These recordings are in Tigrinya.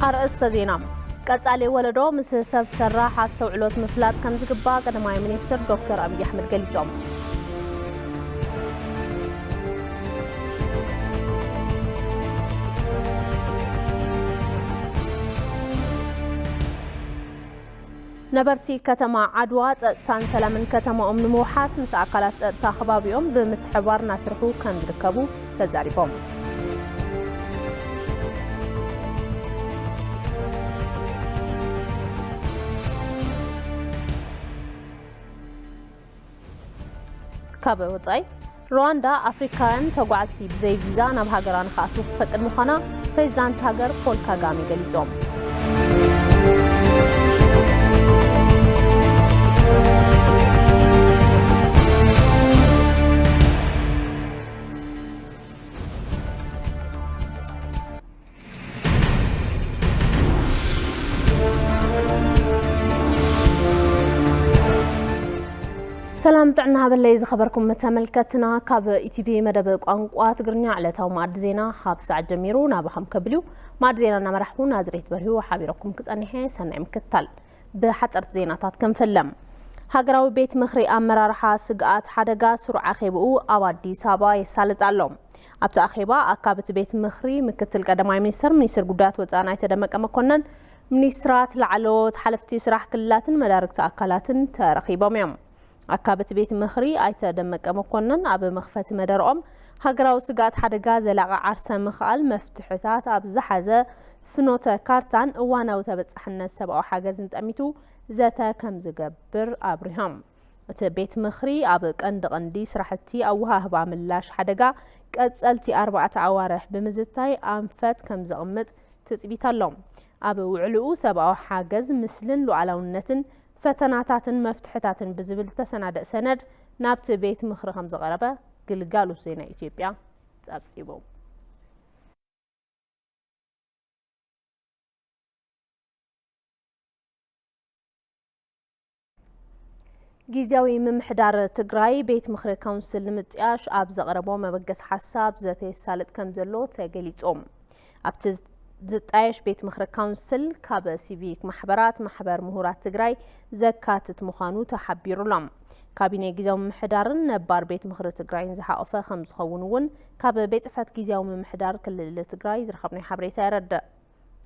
ኣርእስተ ዜና። ቀጻሊ ወለዶ ምስ ሰብ ሰራሕ ኣስተውዕሎት ምፍላጥ ከም ዝግባእ ቀዳማይ ሚኒስትር ዶክተር ኣብይ ኣሕመድ ገሊጾም። ነበርቲ ከተማ ዓድዋ ጸጥታን ሰላምን ከተማኦም ንምውሓስ ምስ ኣካላት ጸጥታ ከባቢኦም ብምትሕብባር እናሰርሑ ከም ዝርከቡ ተዛሪቦም። ካብ ወጻኢ፣ ሩዋንዳ ኣፍሪካውያን ተጓዓዝቲ ብዘይ ቪዛ ናብ ሃገራ ንክኣትዉ ክትፈቅድ ምዃና ፕሬዚዳንት ሃገር ፖል ካጋሜ ገሊጾም። ሰላም ጥዕና ሃበለይ ዝኸበርኩም ተመልከትና፣ ካብ ኢቲቪ መደብ ቋንቋ ትግርኛ ዕለታዊ ማዕዲ ዜና ካብ ሰዓት ጀሚሩ ናባኹም ከብል እዩ። ማዕዲ ዜና እናመራሕኩ ናዝሬት በርሂ ሓቢረኩም ክጸንሐ፣ ሰናይ ምክትታል። ብሓጸርቲ ዜናታት ክንፍለም። ሃገራዊ ቤት ምኽሪ ኣመራርሓ ስግኣት ሓደጋ ስሩዕ ኣኼብኡ ኣብ ኣዲስ ኣበባ የሳልጥ ኣሎ። ኣብቲ ኣኼባ ኣካብቲ ቤት ምኽሪ ምክትል ቀዳማይ ሚኒስትር፣ ሚኒስትር ጉዳያት ወጻኢ ኣይተ ደመቀ መኮነን፣ ሚኒስትራት፣ ላዕለዎት ሓለፍቲ ስራሕ ክልላትን መዳርግቲ ኣካላትን ተረኺቦም እዮም። ኣካብቲ ቤት ምኽሪ ኣይተ ደመቀ መኮነን ኣብ መኽፈቲ መደረኦም ሃገራዊ ስግኣት ሓደጋ ዘላቒ ዓርሰ ምኽኣል መፍትሕታት ኣብ ዝሓዘ ፍኖተ ካርታን እዋናዊ ተበጻሕነት ሰብኣዊ ሓገዝን ጠሚቱ ዘተ ከም ዝገብር ኣብሪሆም። እቲ ቤት ምኽሪ ኣብ ቀንዲ ቀንዲ ስራሕቲ ኣወሃህባ ምላሽ ሓደጋ ቀጸልቲ ኣርባዕተ ኣዋርሕ ብምዝታይ ኣንፈት ከም ዘቕምጥ ትጽቢት ኣሎ። ኣብ ውዕልኡ ሰብኣዊ ሓገዝ፣ ምስልን ሉዓላውነትን፣ ፈተናታትን መፍትሕታትን ብዝብል ዝተሰናደእ ሰነድ ናብቲ ቤት ምኽሪ ከም ዝቐረበ ግልጋሎት ዜና ኢትዮጵያ ጸብጺቡ። ግዝያዊ ምምሕዳር ትግራይ ቤት ምኽሪ ካውንስል ንምጥያሽ ኣብ ዘቕረቦ መበገሲ ሓሳብ ዘተ የሳልጥ ከም ዘሎ ተገሊጹ። ኣብቲ ዝጣየሽ ቤት ምኽሪ ካውንስል ካብ ሲቪክ ማሕበራት፣ ማሕበር ምሁራት ትግራይ ዘካትት ምዃኑ ተሓቢሩ ኣሎ። ካቢኔ ግዝያዊ ምምሕዳርን ነባር ቤት ምኽሪ ትግራይን ዝሓቖፈ ከም ዝኸውን እውን ካብ ቤት ጽሕፈት ግዝያዊ ምምሕዳር ክልል ትግራይ ዝረኸብናዮ ሓበሬታ የረድእ።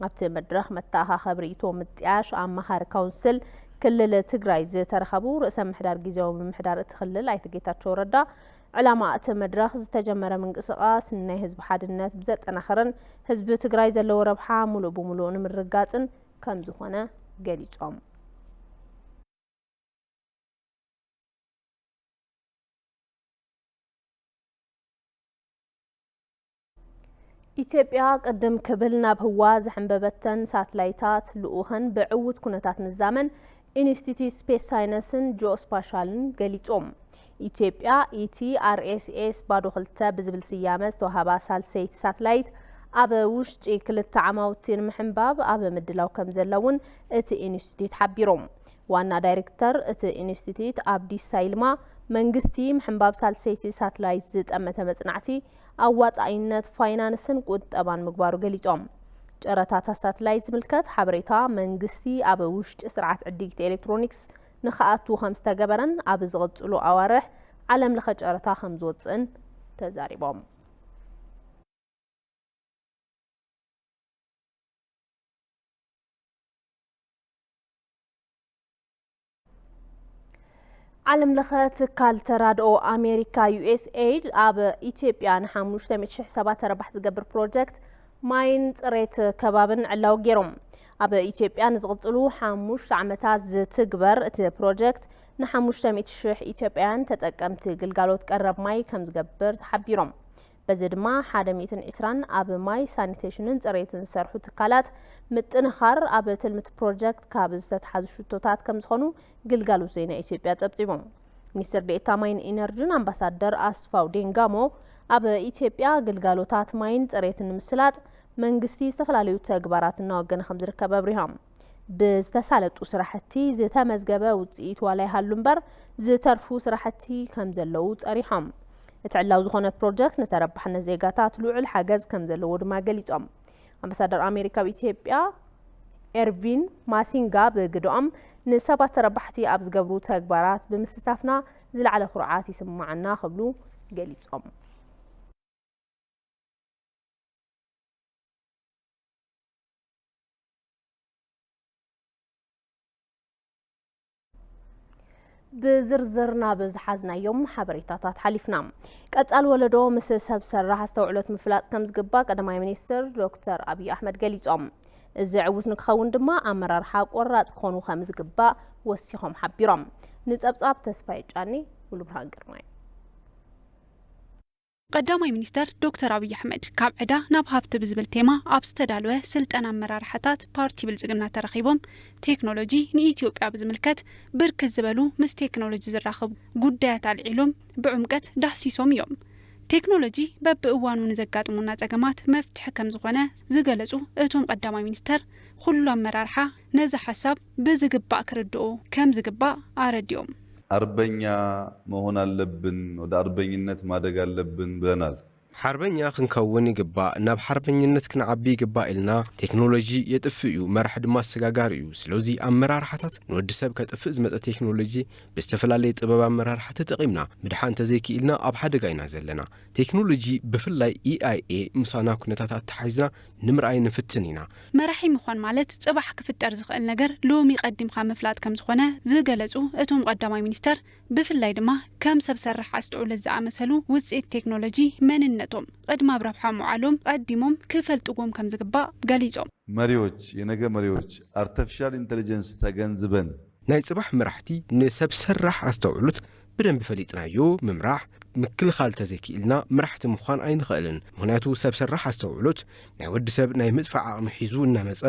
ኣብቲ መድረኽ መተኣኻኸቢ ርእይቶ ምጥያሽ ኣማኻሪ ካውንስል ክልል ትግራይ ዝተረኸቡ ርእሰ ምምሕዳር ግዝያዊ ምምሕዳር እቲ ክልል ኣይተ ጌታቸው ረዳ፣ ዕላማ እቲ መድረኽ ዝተጀመረ ምንቅስቓስ ናይ ህዝቢ ሓድነት ብዘጠናኽርን ህዝቢ ትግራይ ዘለዎ ረብሓ ሙሉእ ብምሉእ ንምርግጋፅን ከም ዝኾነ ገሊፆም። ኢትዮጵያ ቅድም ክብል ናብ ህዋ ዘሐንበበተን ሳትላይታት ልኡኸን ብዕዉት ኩነታት ምዛመን ኢንስቲትዩት ስፔስ ሳይንስን ጂኦስፓሻልን ገሊጾም። ኢትዮጵያ ኢቲ ኣር ኤስ ኤስ ባዶ ክልተ ብዝብል ስያመ ዝተዋህባ ሳልሰይቲ ሳትላይት ኣብ ውሽጢ ክልተ ዓማውቲ ንምሕንባብ ኣብ ምድላው ከም ዘላ እውን እቲ ኢንስቲትዩት ሓቢሮም። ዋና ዳይሬክተር እቲ ኢንስቲትዩት ኣብዲሳ ይልማ፣ መንግስቲ ምሕንባብ ሳልሰይቲ ሳትላይት ዝጠመተ መጽናዕቲ ኣዋጻኢነት ፋይናንስን ቁጠባን ምግባሩ ገሊጾም። ጨረታታት ሳትላይት ዝምልከት ሓበሬታ መንግስቲ ኣብ ውሽጢ ስርዓት ዕድጊት ኤሌክትሮኒክስ ንኽኣቱ ከም ዝተገበረን ኣብ ዝቕጽሉ ኣዋርሕ ዓለም ለኸ ጨረታ ከም ዝወጽእን ተዛሪቦም። ዓለም ለኸ ትካል ተራድኦ ኣሜሪካ ዩ ኤስ ኤይድ ኣብ ኢትዮጵያ ንሓሙሽተ ሚእቲ ሽሕ ሰባት ተረባሕ ዝገብር ፕሮጀክት ማይን ጽሬት ከባብን ዕላዊ ገይሮም። ኣብ ኢትዮጵያ ንዝቕጽሉ ሓሙሽተ ዓመታት ዝትግበር እቲ ፕሮጀክት ንሓሙሽተ ሚእቲ ሽሕ ኢትዮጵያውያን ተጠቀምቲ ግልጋሎት ቀረብ ማይ ከም ዝገብር ተሓቢሮም። በዚ ድማ ሓደ ሚእትን ዕስራን ኣብ ማይ፣ ሳኒቴሽንን ጽሬትን ዝሰርሑ ትካላት ምጥንኻር ኣብ ትልሚ እቲ ፕሮጀክት ካብ ዝተትሓዙ ሽቶታት ከም ዝኾኑ ግልጋሎት ዜና ኢትዮጵያ ጸብጺቦም። ሚኒስትር ዴኤታ ማይን ኢነርጂን ኣምባሳደር ኣስፋው ዴንጋሞ ኣብ ኢትዮጵያ ግልጋሎታት ማይን ጽሬትን ንምስላጥ መንግስቲ ዝተፈላለዩ ተግባራት እናወገነ ከም ዝርከብ ኣብሪሆም። ብዝተሳለጡ ስራሕቲ ዝተመዝገበ ውፅኢት ዋላ ይሃሉ እምበር ዝተርፉ ስራሕቲ ከም ዘለዉ ጸሪሖም። እቲ ዕላዊ ዝኾነ ፕሮጀክት ንተረባሕነት ዜጋታት ልዑል ሓገዝ ከም ዘለዎ ድማ ገሊጾም። ኣምባሳደር ኣሜሪካ ኣብ ኢትዮጵያ ኤርቪን ማሲንጋ ብግደኦም፣ ንሰባት ተረባሕቲ ኣብ ዝገብሩ ተግባራት ብምስታፍና ዝለዓለ ኩርዓት ይስምዓና ክብሉ ገሊጾም። ብዝርዝር ናብ ዝሓዝናዮም ሓበሬታታት ሓሊፍና። ቀጻሊ ወለዶ ምስ ሰብ ሰራሕ ኣስተውዕሎት ምፍላጥ ከም ዝግባእ ቀዳማይ ሚኒስትር ዶክተር ኣብይ ኣሕመድ ገሊጾም። እዚ ዕዉት ንክኸውን ድማ ኣመራርሓ ቆራጽ ክኾኑ ከም ዝግባእ ወሲኾም ሓቢሮም። ንጸብጻብ ተስፋዬ ጫኒ፣ ሙሉብርሃን ግርማይ። ቀዳማይ ሚኒስተር ዶክተር ኣብይ ኣሕመድ ካብ ዕዳ ናብ ሃብቲ ብዝብል ቴማ ኣብ ዝተዳለወ ስልጠና ኣመራርሓታት ፓርቲ ብልጽግና ተረኺቦም ቴክኖሎጂ ንኢትዮጵያ ብዝምልከት ብርክት ዝበሉ ምስ ቴክኖሎጂ ዝራኸቡ ጉዳያት ኣልዒሎም ብዕምቀት ዳህሲሶም እዮም። ቴክኖሎጂ በብእዋኑ ንዘጋጥሙና ጸገማት መፍትሒ ከም ዝኾነ ዝገለጹ እቶም ቀዳማይ ሚኒስተር፣ ኩሉ ኣመራርሓ ነዚ ሓሳብ ብዝግባእ ክርድኦ ከም ዝግባእ ኣረዲኦም። ኣርበኛ መሆን ኣለብን፣ ወደ ኣርበኝነት ማደግ ኣለብን ብለናል። ሓርበኛ ክንከውን ይግባእ፣ ናብ ሓርበኝነት ክንዓቢ ይግባእ ኢልና፣ ቴክኖሎጂ የጥፍእ እዩ፣ መራሕ ድማ ኣሰጋጋሪ እዩ። ስለዚ ኣመራርሓታት ንወዲ ሰብ ከጥፍእ ዝመጸ ቴክኖሎጂ ብዝተፈላለየ ጥበብ ኣመራርሓ ተጠቒምና ምድሓን እንተዘይክኢልና ኣብ ሓደጋ ኢና ዘለና። ቴክኖሎጂ ብፍላይ ኢ ኣይ ኤ ምሳና ኩነታት ኣተሓሒዝና ንምርኣይ ንፍትን ኢና። መራሒ ምዃን ማለት ጽባሕ ክፍጠር ዝኽእል ነገር ሎሚ ቀዲምካ ምፍላጥ ከም ዝኾነ ዝገለጹ እቶም ቀዳማይ ሚኒስተር፣ ብፍላይ ድማ ከም ሰብ ሰራሕ ኣስተውዕሎት ዝኣመሰሉ ውጽኢት ቴክኖሎጂ መንነቶም ቅድሚ ኣብ ረብሓ ምውዓሎም ቀዲሞም ክፈልጥዎም ከም ዝግባእ ገሊጾም። መሪዎች፣ የነገ መሪዎች ኣርቲፊሻል ኢንተሊጀንስ ተገንዝበን ናይ ጽባሕ መራሕቲ ንሰብ ሰራሕ ኣስተውዕሎት ብደንቢ ፈሊጥናዮ ምምራሕ፣ ምክልኻል ተዘይክኢልና መራሕቲ ምዃን ኣይንኽእልን። ምኽንያቱ ሰብ ሰራሕ ኣስተውዕሎት ናይ ወዲ ሰብ ናይ ምጥፋእ ዓቕሚ ሒዙ እናመጸ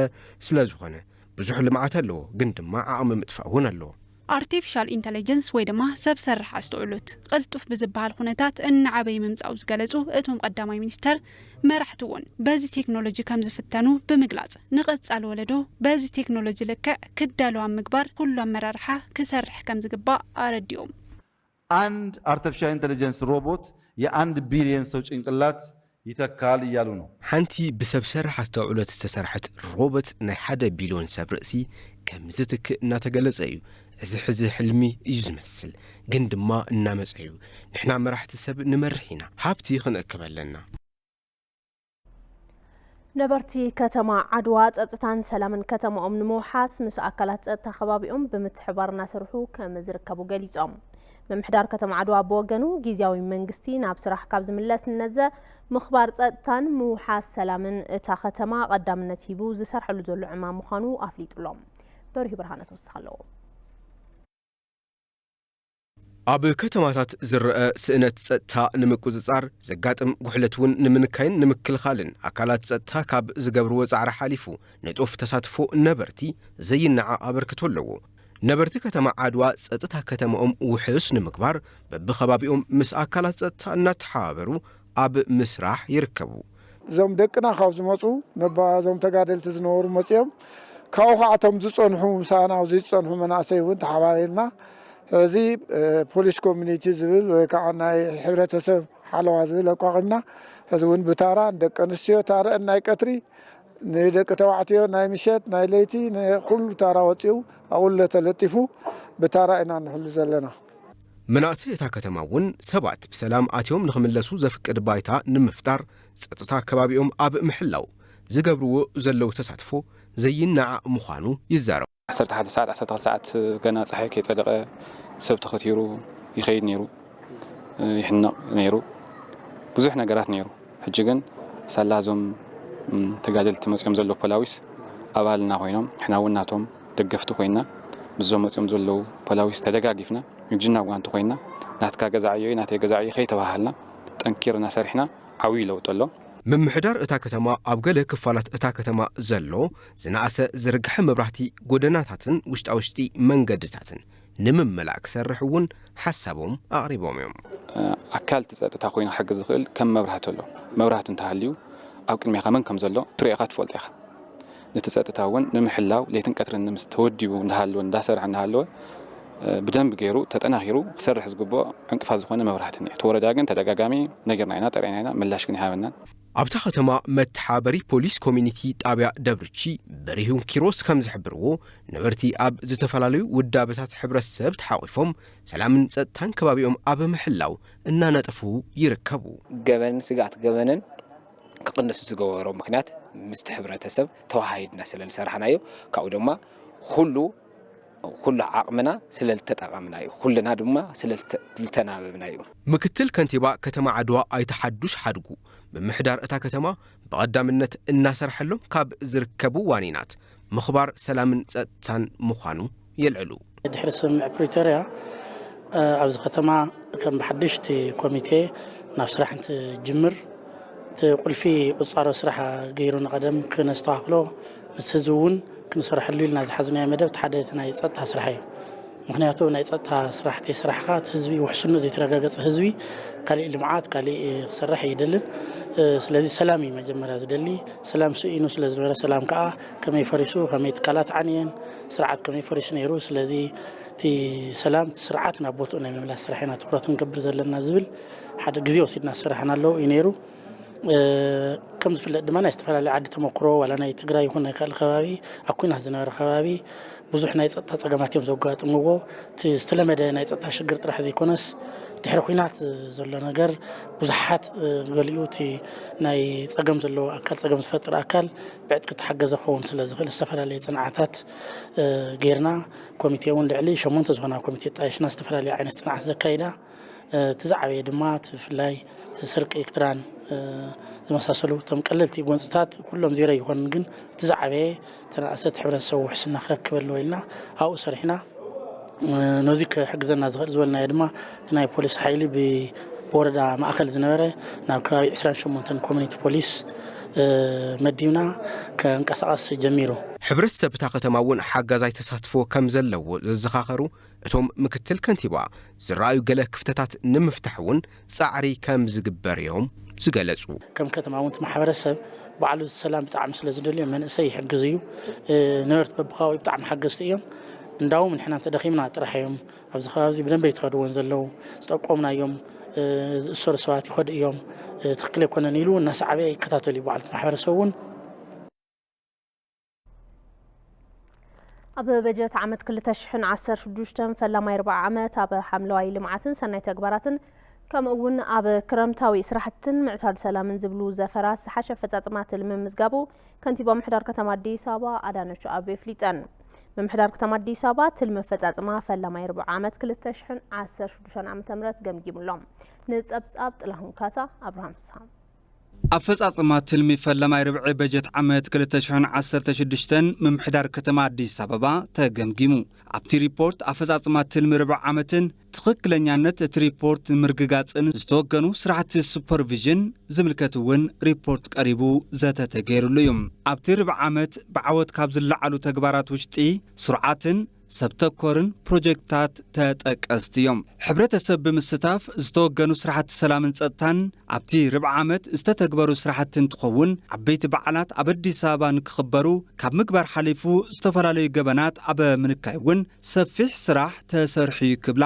ስለ ዝኾነ፣ ብዙሕ ልምዓት ኣለዎ፣ ግን ድማ ዓቕሚ ምጥፋእ እውን ኣለዎ። ኣርቲፊሻል ኢንተለጀንስ ወይ ድማ ሰብ ሰራሕ ኣስተውዕሎት ቅልጡፍ ብዝበሃል ኩነታት እናዓበየ ምምጻኡ ዝገለጹ እቶም ቀዳማይ ሚኒስተር፣ መራሕቲ እውን በዚ ቴክኖሎጂ ከም ዝፍተኑ ብምግላጽ፣ ንቐጻሊ ወለዶ በዚ ቴክኖሎጂ ልክዕ ክዳለዉ ኣብ ምግባር ኩሉ ኣመራርሓ ክሰርሕ ከም ዝግባእ ኣረዲኦም። አንድ አርቲፊሻል ኢንተለጀንስ ሮቦት የአንድ ቢሊየን ሰው ጭንቅላት ይተካል እያሉ ነው። ሓንቲ ብሰብ ሰራሕ ኣስተውዕሎት ዝተሰርሐት ሮቦት ናይ ሓደ ቢልዮን ሰብ ርእሲ ከም ዝትክእ እናተገለጸ እዩ። እዚ ሕዚ ሕልሚ እዩ ዝመስል፣ ግን ድማ እናመጸ እዩ። ንሕና መራሕቲ ሰብ ንመርሕ ኢና፣ ሃብቲ ክንእክብ ኣለና። ነበርቲ ከተማ ዓድዋ ጸጥታን ሰላምን ከተማኦም ንምውሓስ ምስ ኣካላት ጸጥታ ከባቢኦም ብምትሕባር እናሰርሑ ከም ዝርከቡ ገሊጾም። ምምሕዳር ከተማ ዓድዋ ብወገኑ፣ ግዝያዊ መንግስቲ ናብ ስራሕ ካብ ዝምለስ ንነዘ ምኽባር ጸጥታን ምውሓስ ሰላምን እታ ከተማ ቀዳምነት ሂቡ ዝሰርሐሉ ዘሎ ዕማም ምዃኑ ኣፍሊጡሎም። በሪሁ ብርሃነ ተወሳኺ ኣለዎ። ኣብ ከተማታት ዝረአ ስእነት ጸጥታ ንምቁጽጻር፣ ዘጋጥም ጉሕለት እውን ንምንካይን ንምክልኻልን ኣካላት ጸጥታ ካብ ዝገብርዎ ጻዕሪ ሓሊፉ ንጡፍ ተሳትፎ ነበርቲ ዘይነዓቕ ኣበርክቶ ኣለዎ። ነበርቲ ከተማ ዓድዋ ጸጥታ ከተማኦም ውሑስ ንምግባር በብኸባቢኦም ምስ ኣካላት ጸጥታ እናተሓባበሩ ኣብ ምስራሕ ይርከቡ። እዞም ደቅና ካብ ዝመፁ ነባ እዞም ተጋደልቲ ዝነበሩ መፂኦም ካብኡ ከዓ እቶም ዝፀንሑ ምሳና ኣብዚ ዝፀንሑ መናእሰይ እውን ተሓባቢርና እዚ ፖሊስ ኮሚኒቲ ዝብል ወይ ከዓ ናይ ሕብረተሰብ ሓለዋ ዝብል ኣቋቂምና እዚ እውን ብታራ ንደቂ ኣንስትዮ ታረአን ናይ ቀትሪ ንደቂ ተባዕትዮ ናይ ምሸት ናይ ለይቲ ንኩሉ ታራ ወፂኡ ኣውሎ ተለጢፉ ብታራ ኢና ንሕሉ ዘለና። መናእሰይ እታ ከተማ እውን ሰባት ብሰላም ኣትዮም ንኽምለሱ ዘፍቅድ ባይታ ንምፍጣር ጸጥታ ከባቢኦም ኣብ ምሕላው ዝገብርዎ ዘለዉ ተሳትፎ ዘይነዓቕ ምዃኑ ይዛረቡ። ዓሰርተ ሓደ ሰዓት፣ ዓሰርተ ክልተ ሰዓት ገና ጸሓይ ከይጸደቐ ሰብ ተኸቲሩ ይኸይድ ነይሩ፣ ይሕነቕ ነይሩ፣ ብዙሕ ነገራት ነይሩ። ሕጂ ግን ሳላ እዞም ተጋደልቲ መጺኦም ዘለዉ ፖላዊስ ኣባልና ኮይኖም፣ ንሕና እውን ናቶም ደገፍቲ ኮይና ምስዞም መጺኦም ዘለዉ ፖላዊስ ተደጋጊፍና እጅና ጓንቲ ኮይና ናትካ ገዛዕዮ እዩ ናተይ ገዛዕዮ ከይተባሃልና ጠንኪርና ሰሪሕና ዓብዪ ለውጢ ኣሎ። ምምሕዳር እታ ከተማ ኣብ ገለ ክፋላት እታ ከተማ ዘሎ ዝነኣሰ ዝርግሐ መብራህቲ ጎደናታትን ውሽጣ ውሽጢ መንገድታትን ንምምላእ ክሰርሕ እውን ሓሳቦም ኣቕሪቦም እዮም። ኣካል እቲ ጸጥታ ኮይኑ ክሕግዝ ዝኽእል ከም መብራህቲ ኣሎ። መብራህቲ እንተሃልዩ ኣብ ቅድሜኻ መን ከም ዘሎ ትሪኦ ኢኻ ትፈልጦ ኢኻ። ነቲ ጸጥታ እውን ንምሕላው ለይትን ቀትርን ምስ ተወዲቡ እንዳሃለወ እንዳሰርሐ እንዳሃለወ ብደንብ ገይሩ ተጠናኺሩ ክሰርሕ ዝግብኦ ዕንቅፋት ዝኾነ መብራህቲ እኒኦ። እቲ ወረዳ ግን ተደጋጋሚ ነጊርና ኢና፣ ጠሪዕና ኢና፣ ምላሽ ግን ኣይሃበናን። ኣብታ ከተማ መተሓበሪ ፖሊስ ኮሚኒቲ ጣብያ ደብርቺ በሪሁን ኪሮስ ከም ዝሕብርዎ፣ ነበርቲ ኣብ ዝተፈላለዩ ውዳበታት ሕብረተሰብ ተሓቒፎም ሰላምን ጸጥታን ከባቢኦም ኣብ ምሕላው እናነጠፉ ይርከቡ። ገበንን ስግኣት ገበንን ክቕንስ ዝገበሮ ምኽንያት ምስቲ ሕብረተሰብ ተወሃሂድና ስለ ዝሰራሕናዮ፣ ካብኡ ድማ ኩሉ ኩሉ ዓቕምና ስለ ዝተጠቐምና እዩ። ኩልና ድማ ስለ ዝተናበብና እዩ። ምክትል ከንቲባ ከተማ ዓድዋ ኣይተ ሓዱሽ ሓድጉ፣ ምምሕዳር እታ ከተማ ብቐዳምነት እናሰርሐሎም ካብ ዝርከቡ ዋኒናት ምኽባር ሰላምን ፀጥታን ምዃኑ የልዕሉ። ድሕሪ ስምምዕ ፕሪቶርያ ኣብዚ ከተማ ከም ብሓድሽ እቲ ኮሚቴ ናብ ስራሕ እንትጅምር እቲ ቁልፊ ቁፃሮ ስራሕ ገይሩ ንቐደም ክነስተኻኽሎ ምስ ህዝቢ እውን ክንሰርሐሉ ኢልና ዝሓዝናዮ መደብ እቲ ሓደ እቲ ናይ ፀጥታ ስራሕ እዩ። ምክንያቱ ናይ ፀጥታ ስራሕ ተይሰራሕኻ እቲ ህዝቢ ውሕስንኡ ዘይተረጋገፀ ህዝቢ ካሊእ ልምዓት ካሊእ ክሰርሕ ኣይደልን። ስለዚ ሰላም እዩ መጀመርያ ዝደሊ። ሰላም ስኢኑ ስለዝነበረ ሰላም ከዓ ከመይ ፈሪሱ ከመይ ትካላት ዓንየን ስርዓት ከመይ ፈሪሱ ነይሩ። ስለዚ እቲ ሰላም እቲ ስርዓት ናብ ቦትኡ ናይ ምምላስ ስራሕ ኢና ትኩረት ክንገብር ዘለና ዝብል ሓደ ግዜ ወሲድና ዝሰራሕናለዉ እዩ ነይሩ። ከም ዝፍለጥ ድማ ናይ ዝተፈላለዩ ዓዲ ተመክሮ ዋላ ናይ ትግራይ ይኹን ናይ ካልእ ከባቢ ኣብ ኩናት ዝነበረ ከባቢ ብዙሕ ናይ ፀጥታ ፀገማት እዮም ዘጋጥምዎ። እቲ ዝተለመደ ናይ ፀጥታ ሽግር ጥራሕ ዘይኮነስ ድሕሪ ኩናት ዘሎ ነገር ብዙሓት ገሊኡ እቲ ናይ ፀገም ዘለዎ ኣካል ፀገም ዝፈጥር ኣካል ብዕጥቂ ተሓገዘ ክኸውን ስለ ዝኽእል ዝተፈላለየ ፅንዓታት ገይርና ኮሚቴ እውን ልዕሊ ሸሞንተ ዝኾና ኮሚቴ ጣይሽና ዝተፈላለየ ዓይነት ፅንዓት ዘካይዳ እቲ ዝዓበየ ድማ እቲ ብፍላይ እቲ ስርቂ ክትራን ዝመሳሰሉ እቶም ቀለልቲ ጎንፅታት ኩሎም ዜሮ ይኾኑን ግን እቲ ዝዓበየ ተነኣሰት ሕብረተሰቡ ውሕስና ክረክብ ኣለዎ ኢልና ኣብኡ ሰሪሕና ነዚ ክሕግዘና ዝኽእል ዝበልናዮ ድማ እቲ ናይ ፖሊስ ሓይሊ ብወረዳ ማእኸል ዝነበረ ናብ ከባቢ ዕስራን ሸሞንተን ኮሚኒቲ ፖሊስ መዲብና ከንቀሳቐስ ጀሚሩ። ሕብረተሰብ እታ ከተማ እውን ሓጋዛይ ተሳትፎ ከም ዘለዎ ዘዘኻኸሩ እቶም ምክትል ከንቲባ ዝረኣዩ ገለ ክፍተታት ንምፍታሕ እውን ፃዕሪ ከም ዝግበር እዮም ዝገለፁ። ከም ከተማ እውን እቲ ማሕበረሰብ ባዕሉ ሰላም ብጣዕሚ ስለ ዝደልዮ መንእሰይ ይሕግዝ እዩ። ነበርቲ በብከባቢኡ ብጣዕሚ ሓገዝቲ እዮም። እንዳውም ንሕና እንተደኺምና ጥራሕ እዮም ኣብዚ ከባቢ እዚ ብደንበ ይትኸድዎን ዘለዉ ዝጠቆምናዮም ዝእሰሩ ሰባት ይኸዱ እዮም። ትኽክል ኣይኮነን ኢሉ እናሰዓበ ይከታተሉ እዩ ባዕሉ እቲ ማሕበረሰብ እውን። ኣብ በጀት ዓመት ክልተ ሽሕን ዓሰርተ ሽዱሽተን ፈላማይ ርብዓ ዓመት ኣብ ሓምለዋይ ልምዓትን ሰናይ ተግባራትን ከምኡ እውን ኣብ ክረምታዊ ስራሕትን ምዕሳል ሰላምን ዝብሉ ዘፈራት ዝሓሸ ኣፈፃፅማ ትልሚ ምምዝጋቡ ከንቲባ ምምሕዳር ከተማ ኣዲስ ኣበባ ኣዳነች ኣቤቤ ኣፍሊጠን። ምምሕዳር ከተማ ኣዲስ ኣበባ ትልሚ ኣፈፃፅማ ፈላማይ ርብዓ ዓመት ክልተ ሽሕን ዓሰርተ ሽዱሽተን ዓመተ ምህረት ገምጊሙ ኣሎ። ንፀብፃብ ጥላሁን ካሳ ኣብርሃም ፍስሃ። ኣፈፃፅማ ትልሚ ፈለማይ ርብዒ በጀት ዓመት ክልተ ሽሕን ዓሰርተ ሽዱሽተን ምምሕዳር ከተማ ኣዲስ ኣበባ ተገምጊሙ። ኣብቲ ሪፖርት ኣፈፃፅማ ትልሚ ርብዒ ዓመትን ትኽክለኛነት እቲ ሪፖርት ንምርግጋፅን ዝተወገኑ ስራሕቲ ሱፐርቪዥን ዝምልከት እውን ሪፖርት ቀሪቡ ዘተ ተገይሩሉ እዩ። ኣብቲ ርብዒ ዓመት ብዓወት ካብ ዝለዓሉ ተግባራት ውሽጢ ስሩዓትን ሰብ ተኮርን ፕሮጀክትታት ተጠቀስቲ እዮም። ሕብረተሰብ ብምስታፍ ዝተወገኑ ስራሕቲ ሰላምን ፀጥታን ኣብቲ ርብዒ ዓመት ዝተተግበሩ ስራሕቲ እንትኸውን፣ ዓበይቲ በዓላት ኣብ ኣዲስ ኣበባ ንክኽበሩ ካብ ምግባር ሓሊፉ ዝተፈላለዩ ገበናት ኣብ ምንካይ እውን ሰፊሕ ስራሕ ተሰሪሑ እዩ ክብላ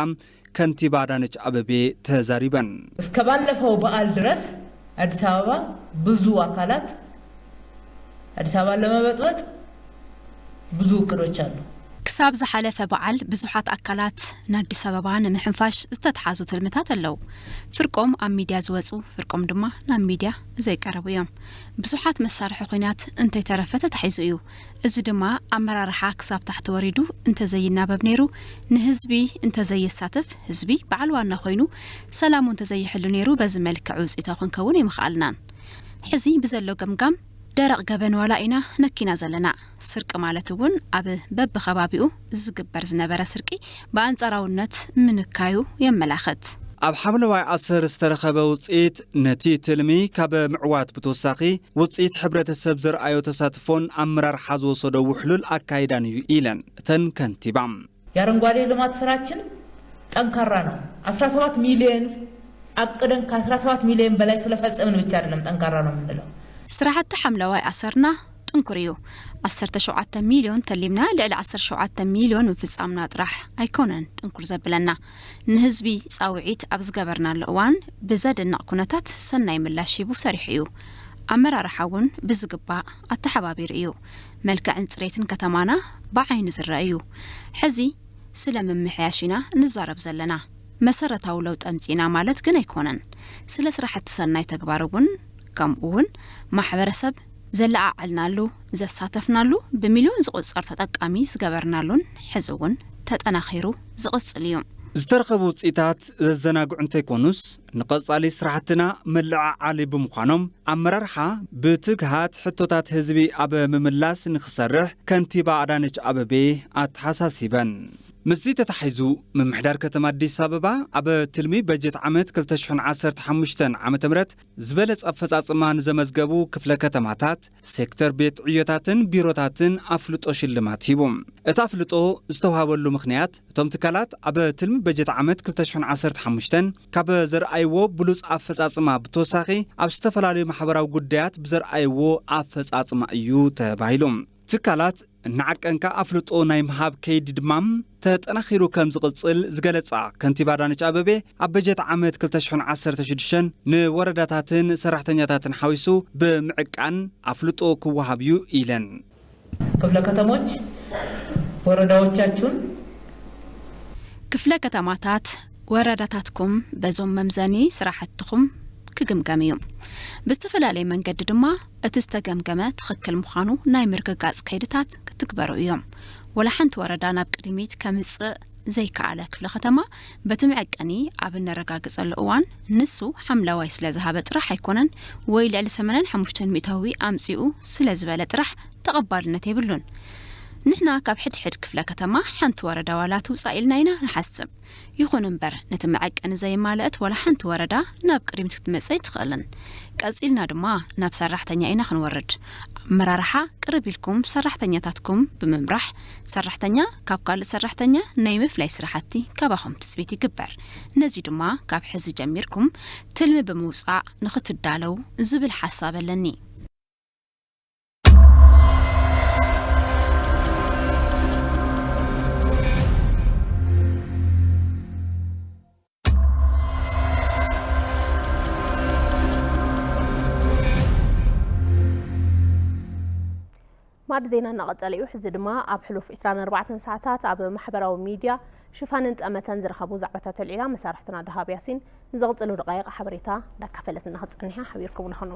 ከንቲባ ኣዳነች ኣቤቤ ተዛሪበን። እስከ ባለፈው በዓል ድረስ አዲስ አበባ ብዙ አካላት አዲስ አበባን ለመበጥበጥ ብዙ እቅዶች አሉ። ክሳብ ዝሓለፈ በዓል ብዙሓት ኣካላት ንኣዲስ ኣበባ ንምሕንፋሽ ዝተትሓዙ ትልምታት ኣለዉ። ፍርቆም ኣብ ሚድያ ዝወፁ፣ ፍርቆም ድማ ናብ ሚድያ ዘይቀረቡ እዮም። ብዙሓት መሳርሒ ኹናት እንተይተረፈ ተታሒዙ እዩ። እዚ ድማ ኣመራርሓ ክሳብ ታሕቲ ወሪዱ እንተዘይናበብ ነይሩ፣ ንህዝቢ እንተዘየሳትፍ፣ ህዝቢ በዓል ዋና ኮይኑ ሰላሙ እንተዘይሕሉ ነይሩ በዚ መልክዕ ውፅኢታዊ ክንከውን ኣይምኸኣልናን። ሕዚ ብዘሎ ገምጋም ደረቕ ገበን ዋላ ኢና ነኪና ዘለና። ስርቂ ማለት እውን ኣብ በብኸባቢኡ ዝግበር ዝነበረ ስርቂ ብኣንፃራውነት ምንካዩ የመላኽት። ኣብ ሓምለዋይ ኣሰር ዝተረኸበ ውፅኢት ነቲ ትልሚ ካብ ምዕዋት ብተወሳኺ ውፅኢት ሕብረተሰብ ዘርኣዮ ተሳትፎን ኣመራርሓ ዝወሰዶ ውሕሉል ኣካይዳን እዩ ኢለን እተን ከንቲባ። የአረንጓዴ ልማት ስራችን ጠንካራ ነው። አስራ ሰባት ሚሊዮን አቅደን ከአስራ ሰባት ሚሊዮን በላይ ስለፈጸምን ብቻ አይደለም ጠንካራ ነው የምንለው። ስራሕቲ ሓምለዋይ ኣሰርና ጥንኩር እዩ። ዓሰርተ ሸውዓተ ሚልዮን ተሊምና ልዕሊ ዓሰርተ ሸውዓተ ሚልዮን ምፍጻምና ጥራሕ ኣይኮነን ጥንኩር ዘብለና። ንህዝቢ ጻውዒት ኣብ ዝገበርናሉ እዋን ብዘደንቕ ኩነታት ሰናይ ምላሽ ሂቡ ሰሪሑ እዩ። ኣመራርሓ እውን ብዝግባእ ኣተሓባቢሩ እዩ። መልክዕን ጽሬትን ከተማና ብዓይኒ ዝረአ እዩ። ሕዚ ስለ ምምሕያሽ ኢና ንዛረብ ዘለና። መሰረታዊ ለውጢ ኣምጺእና ማለት ግን ኣይኮነን። ስለ ስራሕቲ ሰናይ ተግባር እውን ከምኡ እውን ማሕበረሰብ ዘለዓዓልናሉ፣ ዘሳተፍናሉ፣ ብሚልዮን ዝቑጸር ተጠቃሚ ዝገበርናሉን ሕዚ እውን ተጠናኺሩ ዝቕጽል እዩ። ዝተረኸቡ ውፅኢታት ዘዘናግዑ እንተይኮኑስ ንቐጻሊ ስራሕትና መለዓዓሊ ብምዃኖም ኣመራርሓ ብትግሃት ሕቶታት ህዝቢ ኣብ ምምላስ ንክሰርሕ ከንቲባ ኣዳነች ኣበቤ ኣተሓሳሲበን። ምስዚ ተታሒዙ ምምሕዳር ከተማ ኣዲስ ኣበባ ኣብ ትልሚ በጀት ዓመት ክልተ ሽሕን ዓሰርተ ሓሙሽተን ዓመተ ምህረት ዝበለጸ ኣፈጻጽማ ንዘመዝገቡ ክፍለ ከተማታት፣ ሴክተር ቤት ዕዮታትን ቢሮታትን ኣፍልጦ ሽልማት ሂቡ። እቲ ኣፍልጦ ዝተውሃበሉ ምኽንያት እቶም ትካላት ኣብ ትልሚ በጀት ዓመት ክልተ ሽሕን ዓሰርተ ሓሙሽተን ካብ ዘርኣይዎ ብሉጽ ኣፈጻጽማ ብተወሳኺ ኣብ ዝተፈላለዩ ማሕበራዊ ጉዳያት ብዘርኣይዎ ኣፈጻጽማ እዩ ተባሂሉ። ትካላት እናዓቀንካ ኣፍልጦ ናይ ምሃብ ከይዲ ድማ ተጠናኺሩ ከም ዝቕጽል ዝገለጻ ከንቲባ ኣዳነች ኣበቤ፣ ኣብ በጀት ዓመት ክልተ ሽሕን ዓሰርተ ሽዱሽተን ንወረዳታትን ሰራሕተኛታትን ሓዊሱ ብምዕቃን ኣፍልጦ ክወሃብ እዩ ኢለን። ክፍለ ከተሞች ወረዳዎቻችሁን ክፍለ ከተማታት ወረዳታትኩም በዞም መምዘኒ ስራሕትኹም ክግምገም እዩ። ብዝተፈላለየ መንገዲ ድማ እቲ ዝተገምገመ ትኽክል ምዃኑ ናይ ምርግጋጽ ከይድታት ክትግበሩ እዮም። ወላ ሓንቲ ወረዳ ናብ ቅድሚት ከምጽእ ዘይከኣለ ክፍለ ከተማ በቲ መዐቀኒ ኣብ እነረጋግጸሉ እዋን ንሱ ሓምለዋይ ስለ ዝሃበ ጥራሕ ኣይኮነን ወይ ልዕሊ ሰማንያን ሓሙሽተን ሚእታዊ ኣምጺኡ ስለ ዝበለ ጥራሕ ተቐባልነት የብሉን። ንሕና ካብ ሕድሕድ ክፍለ ከተማ ሓንቲ ወረዳ ዋላ ትውጻእ ኢልና ኢና ንሓስብ። ይኹን እምበር ነቲ መዐቀኒ ዘየማልአት ዋላ ሓንቲ ወረዳ ናብ ቅድሚት ክትመጽእ ኣይትኽእልን። ቀጺልና ድማ ናብ ሰራሕተኛ ኢና ክንወርድ። ኣመራርሓ ቅርብ ኢልኩም ሰራሕተኛታትኩም ብምምራሕ ሰራሕተኛ ካብ ካልእ ሰራሕተኛ ናይ ምፍላይ ስራሕቲ ካባኹም ትጽቢት ይግበር። ነዚ ድማ ካብ ሕዚ ጀሚርኩም ትልሚ ብምውጻእ ንኽትዳለው ዝብል ሓሳብ ኣለኒ። ማዕዲ ዜና እናቐጸለ እዩ። ሕዚ ድማ ኣብ ሕሉፍ ዕስራን ኣርባዕተን ሰዓታት ኣብ ማሕበራዊ ሚድያ ሽፋንን ጠመተን ዝረኸቡ ዛዕባታት ኣልዒላ መሳርሕትና ደሃብ ያሲን ንዝቕጽሉ ደቓይቕ ሓበሬታ እንዳካፈለትና ክትጸንሕ እያ። ሓቢርኩም ንኹኑ።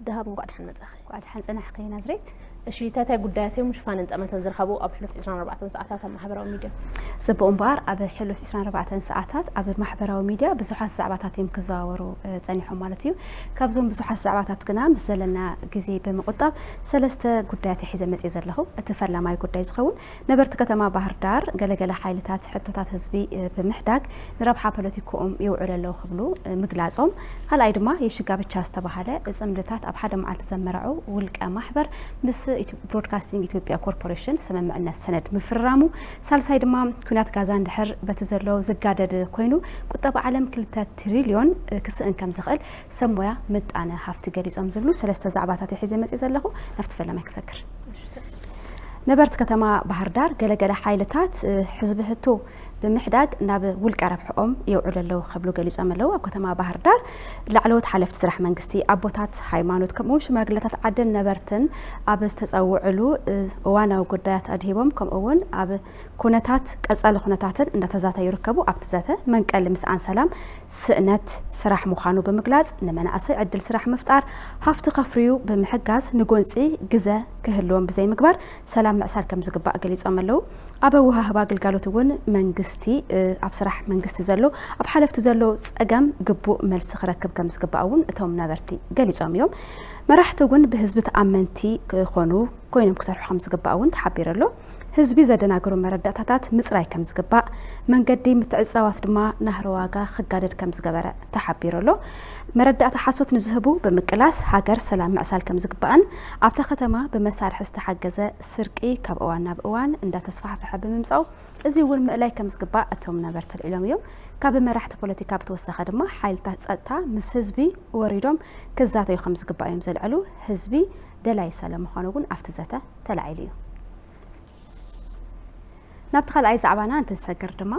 ደሃብ፣ እንኳዕ ደሓን መጻኺ። እንኳዕ ደሓን ጸናሕኪ ናዝሬት። እሺ፣ እንታይ እንታይ ጉዳያት እዮም ሽፋንን ጠመተን ዝረኸቡ ኣብ ሕሉፍ ዕስራን ኣርባዕተን ሰዓታት ኣብ ማሕበራዊ ሚድያ? ጽቡቕ እምበኣር፣ ኣብ ሕሉፍ ዕስራን ኣርባዕተን ሰዓታት ኣብ ማሕበራዊ ሚድያ ብዙሓት ዛዕባታት እዮም ክዘዋወሩ፣ እ፣ ጸኒሖም ማለት እዩ። ካብዞም ብዙሓት ዛዕባታት ግና ምስ ዘለና ግዜ ብምቑጣብ ሰለስተ ጉዳያት ሒዘ መጽየ ዘለኹ። እቲ ፈላማይ ጉዳይ ዝኸውን ነበርቲ ከተማ ባህር ዳር ገለገለ ሓይልታት ሕቶታት ህዝቢ፣ እ፣ ብምሕዳግ ንረብሓ ፖለቲክኦም የውዕሉ ኣለዉ ክብሉ፣ እ፣ ምግላጾም፣ ካልኣይ ድማ የሽጋ ብቻ ዝተባህለ ጽምድታት ኣብ ሓደ መዓልቲ ዘመርዐው ውልቀ ማሕበር ምስ ኢትዮ-፣ ብሮድካስቲንግ ኢትዮጵያ ኮርፖሬሽን ስምምዕነት ሰነድ ምፍርራሙ፣ ሳልሳይ ድማ ኲናት ጋዛ እንድሕር በቲ ዘሎ ዝጋደድ ኮይኑ ቁጠባ ዓለም ክልተ ትሪልዮን፣ እ፣ ክስእን ከም ዝኽእል ሰብ ሞያ ምጣነ ሃፍቲ ገሊጾም ዝብሉ ሰለስተ ዛዕባታት እየ ሒዘ መጽየ ዘለኹ። ናብቲ ፈለማይ ክሰግር። ነበርቲ ከተማ ባህር ዳር ገለገለ ሓይልታት፣ እ፣ ሕዝቢ ሕቶ ብምሕዳግ ናብ ውልቀ ረብሕኦም የውዕሉ ኣለዉ ክብሉ ገሊጾም ኣለዉ። ኣብ ከተማ ባህር ዳር ላዕለዎት ሓለፍቲ ስራሕ መንግስቲ፣ ኣቦታት ሃይማኖት፣ ከምኡ እውን ሽማግለታት ዓድን ነበርትን ኣብ ዝተጸውዕሉ፣ እ፣ እዋናዊ ጉዳያት ኣድሂቦም፣ ከምኡ እውን ኣብ ኩነታት፣ ቀጻሊ ኩነታትን እንዳተዛተዩ ይርከቡ። ኣብቲ ዘተ መንቀሊ ምስኣን ሰላም ስእነት ስራሕ ምዃኑ ብምግላጽ፣ ንመናእሰይ ዕድል ስራሕ ምፍጣር፣ ሃፍቲ ከፍርዩ ብምሕጋዝ፣ ንጎንጺ ግዘ ክህልዎም ብዘይምግባር ሰላም ምዕሳል ከም ዝግባእ ገሊጾም ኣለዉ። ኣብ ኣወሃህባ ኣገልጋሎት እውን መንግስቲ፣ እ፣ ኣብ ስራሕ መንግስቲ ዘሎ፣ ኣብ ሓለፍቲ ዘሎ ጸገም ግቡእ መልሲ ክረክብ ከም ዝግባእ እውን እቶም ነበርቲ ገሊጾም እዮም። መራሕቲ እውን ብህዝቢ ተኣመንቲ ክኾኑ ኮይኖም ክሰርሑ ከም ዝግባእ እውን ተሓቢሩ ኣሎ። ህዝቢ ዘደናግሩ መረዳእታታት ምጽራይ ከም ዝግባእ፣ መንገዲ ምትዕጽጻዋት ድማ ናህሪ ዋጋ ክጋደድ ከም ዝገበረ ተሓቢሩ ኣሎ። መረዳእታ ሓሶት ንዝህቡ ብምቅላስ ሃገር ሰላም ምዕሳል ከም ዝግባእን ኣብታ ከተማ ብመሳርሒ ዝተሓገዘ ስርቂ ካብ እዋን ናብ እዋን እንዳተስፋሕፈሐ ብምምጻኡ እዚ እውን ምእላይ ከም ዝግባእ እቶም ነበርቲ ኣልዒሎም እዮም። ካብ መራሕቲ ፖለቲካ ብተወሳኺ ድማ ሓይልታት ጸጥታ ምስ ህዝቢ ወሪዶም ክዛተዩ ከም ዝግባእ እዮም ዘልዐሉ። ህዝቢ ደላይ ሰላም ምዃኑ እውን ኣብቲ ዘተ ተላዒሉ እዩ። ናብቲ ካልኣይ ዛዕባና እንትንሰግር ድማ፣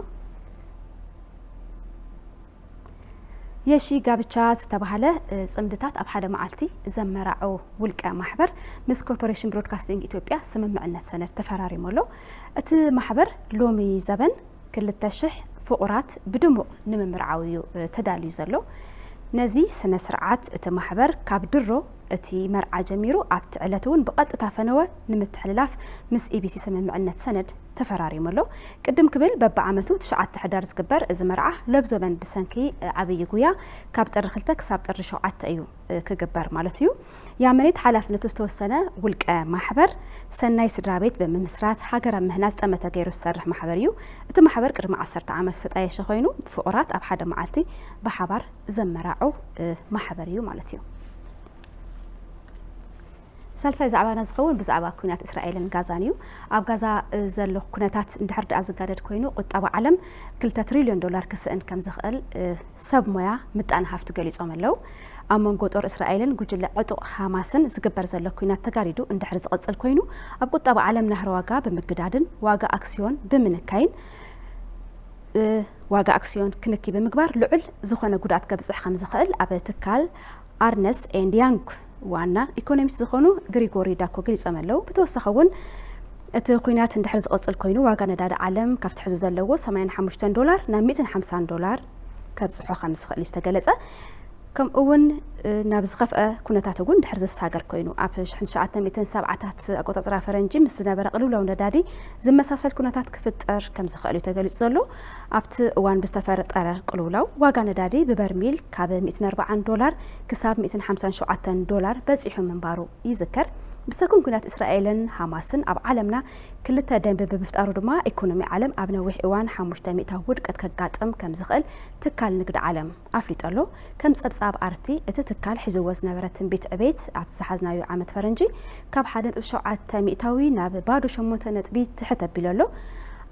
የሺ ጋብቻ ዝተባህለ፣ እ፣ ጽምድታት ኣብ ሓደ መዓልቲ ዘመራዑ ውልቀ ማሕበር ምስ ኮርፖሬሽን ብሮድካስቲንግ ኢትዮጵያ ስምምዕነት ሰነድ ተፈራሪሙ ኣሎ። እቲ ማሕበር ሎሚ ዘበን ክልተ ሽሕ ፍቑራት ብድሙቕ ንምምርዓው እዩ፣ እ፣ ተዳልዩ ዘሎ። ነዚ ስነ ስርዓት እቲ ማሕበር ካብ ድሮ እቲ መርዓ ጀሚሩ ኣብቲ ዕለት እውን ብቐጥታ ፈነወ ንምትሕልላፍ ምስ ኢቢሲ ስምምዕነት ሰነድ ተፈራሪሙ ኣሎ። ቅድም ክብል በብዓመቱ ትሽዓተ ሕዳር ዝግበር እዚ መርዓ ለብዞበን ብሰንኪ ዓብዪ ጉያ ካብ ጥሪ ክልተ ክሳብ ጥሪ ሸውዓተ እዩ ክግበር ማለት እዩ። ያመኔት ሓላፍነቱ ዝተወሰነ ውልቀ ማሕበር ሰናይ ስድራ ቤት ብምምስራት ሃገር ኣብ ምህናጽ ጠመተ ገይሩ ዝሰርሕ ማሕበር እዩ። እቲ ማሕበር ቅድሚ ዓሰርተ ዓመት ዝተጣየሸ ኮይኑ ፍቑራት ኣብ ሓደ መዓልቲ ብሓባር ዘመራዑ ማሕበር እዩ ማለት እዩ። ሳልሳይ ዛዕባና ዝኸውን ብዛዕባ ኩናት እስራኤልን ጋዛን እዩ። ኣብ ጋዛ፣ እ፣ ዘሎ ኩነታት እንድሕር ደኣ ዝጋደድ ኮይኑ ቁጠባ ዓለም ክልተ ትሪልዮን ዶላር ክስእን ከም ዝኽእል፣ እ፣ ሰብ ሞያ ምጣነ ሃፍቲ ገሊጾም ኣለዉ። ኣብ መንጎ ጦር እስራኤልን ጉጅለ ዕጡቕ ሃማስን ዝግበር ዘሎ ኩናት ተጋዲዱ እንድሕር ዝቕጽል ኮይኑ ኣብ ቁጠባ ዓለም ናህሪ ዋጋ ብምግዳድን ዋጋ ኣክስዮን ብምንካይን፣ እ፣ ዋጋ ኣክስዮን ክንኪ ብምግባር ልዑል ዝኾነ ጉድኣት ከብጽሕ ከም ዝኽእል ኣብ ትካል ኣርነስት ኤንድ ያንግ ዋና ኢኮኖሚስት ዝኾኑ ግሪጎሪ ዳኮ ገሊጾም ኣለዉ። ብተወሳኺ እውን እቲ ኩናት እንድሕር ዝቕጽል ኮይኑ ዋጋ ነዳዲ ዓለም ካብቲ ሕዚ ዘለዎ ሰማንያን ሓሙሽተን ዶላር ናብ ሚእትን ሓምሳን ዶላር ከብጽሖ ከም ዝኽእል እዩ ዝተገለጸ። ከምኡ እውን፣ እ፣ ናብ ዝኸፍአ ኩነታት እውን ድሕር ዝሳገር ኮይኑ ኣብ ሽሕን ትሽዓተ ሚእትን ሰብዓታት ኣቆጻጽራ ፈረንጂ ምስ ዝነበረ ቅልውላው ነዳዲ ዝመሳሰል ኩነታት ክፍጠር ከም ዝኽእል እዩ ተገሊጹ ዘሎ። ኣብቲ እዋን ብዝተፈጠረ ቅልውላው ዋጋ ነዳዲ ብበርሚል ካብ ሚእትን ኣርባዓን ዶላር ክሳብ ሚእትን ሓምሳን ሸውዓተን ዶላር በጺሑ ምንባሩ ይዝከር። ብሰኩን ኩናት እስራኤልን ሃማስን ኣብ ዓለምና ክልተ ደንቢ ብምፍጣሩ ድማ ኢኮኖሚ ዓለም ኣብ ነዊሕ እዋን ሓሙሽተ ሚእታዊ ውድቀት ከጋጥም ከም ዝኽእል ትካል ንግዲ ዓለም ኣፍሊጡ ኣሎ። ከም ጸብጻብ ኣርቲ፣ እቲ ትካል ሒዝዎ ዝነበረ ትንቢት ዕቤት ኣብቲ ዝሓዝናዮ ዓመት ፈረንጂ ካብ ሓደ ነጥቢ ሸውዓተ ሚእታዊ ናብ ባዶ ሸሞንተ ነጥቢ ትሕት ኣቢሉ ኣሎ።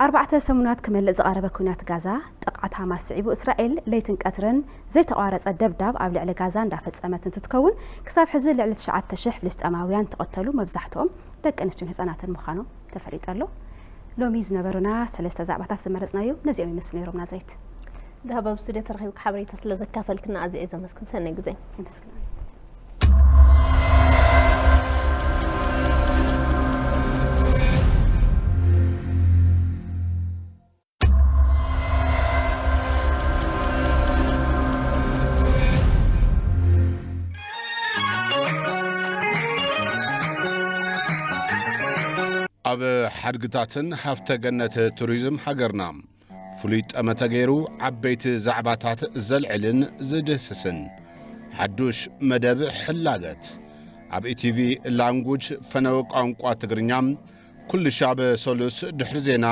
ኣርባዕተ ሰሙናት ክመልእ ዝቐረበ ኲናት ጋዛ፣ ጥቕዓት ሃማስ ስዒቡ፣ እስራኤል ለይትን ቀትርን ዘይተቋረጸ ደብዳብ ኣብ ልዕሊ ጋዛ እንዳፈጸመት እንትትከውን፣ ክሳብ ሕዚ ልዕሊ ትሽዓተ ሽሕ ፍልስጤማውያን ተቐተሉ፣ መብዛሕትኦም ደቂ ኣንስትዮን ህጻናትን ምዃኖም ተፈሊጡ ኣሎ። ሎሚ ዝነበሩና ሰለስተ ዛዕባታት ዝመረጽናዮም ነዚኦም ይመስሉ ነይሮም። ናዝሬት፣ ደሃብ ኣብ ስቱድዮ ተረኺብካ ሓበሬታ ስለ ዘካፈልክና ኣዝየ እየ ዘመስግን። ሰናይ ግዜ። የመስግን። ኣብ ሓድግታትን ሃፍተ ገነት ቱሪዝም ሃገርና ፍሉይ ጠመተ ገይሩ ዓበይቲ ዛዕባታት ዘልዕልን ዝድህስስን ሓዱሽ መደብ ሕላገት ኣብ ኢቲቪ ላንጉጅ ፈነወ ቋንቋ ትግርኛ ኩሉ ሻብ ሰሉስ ድሕሪ ዜና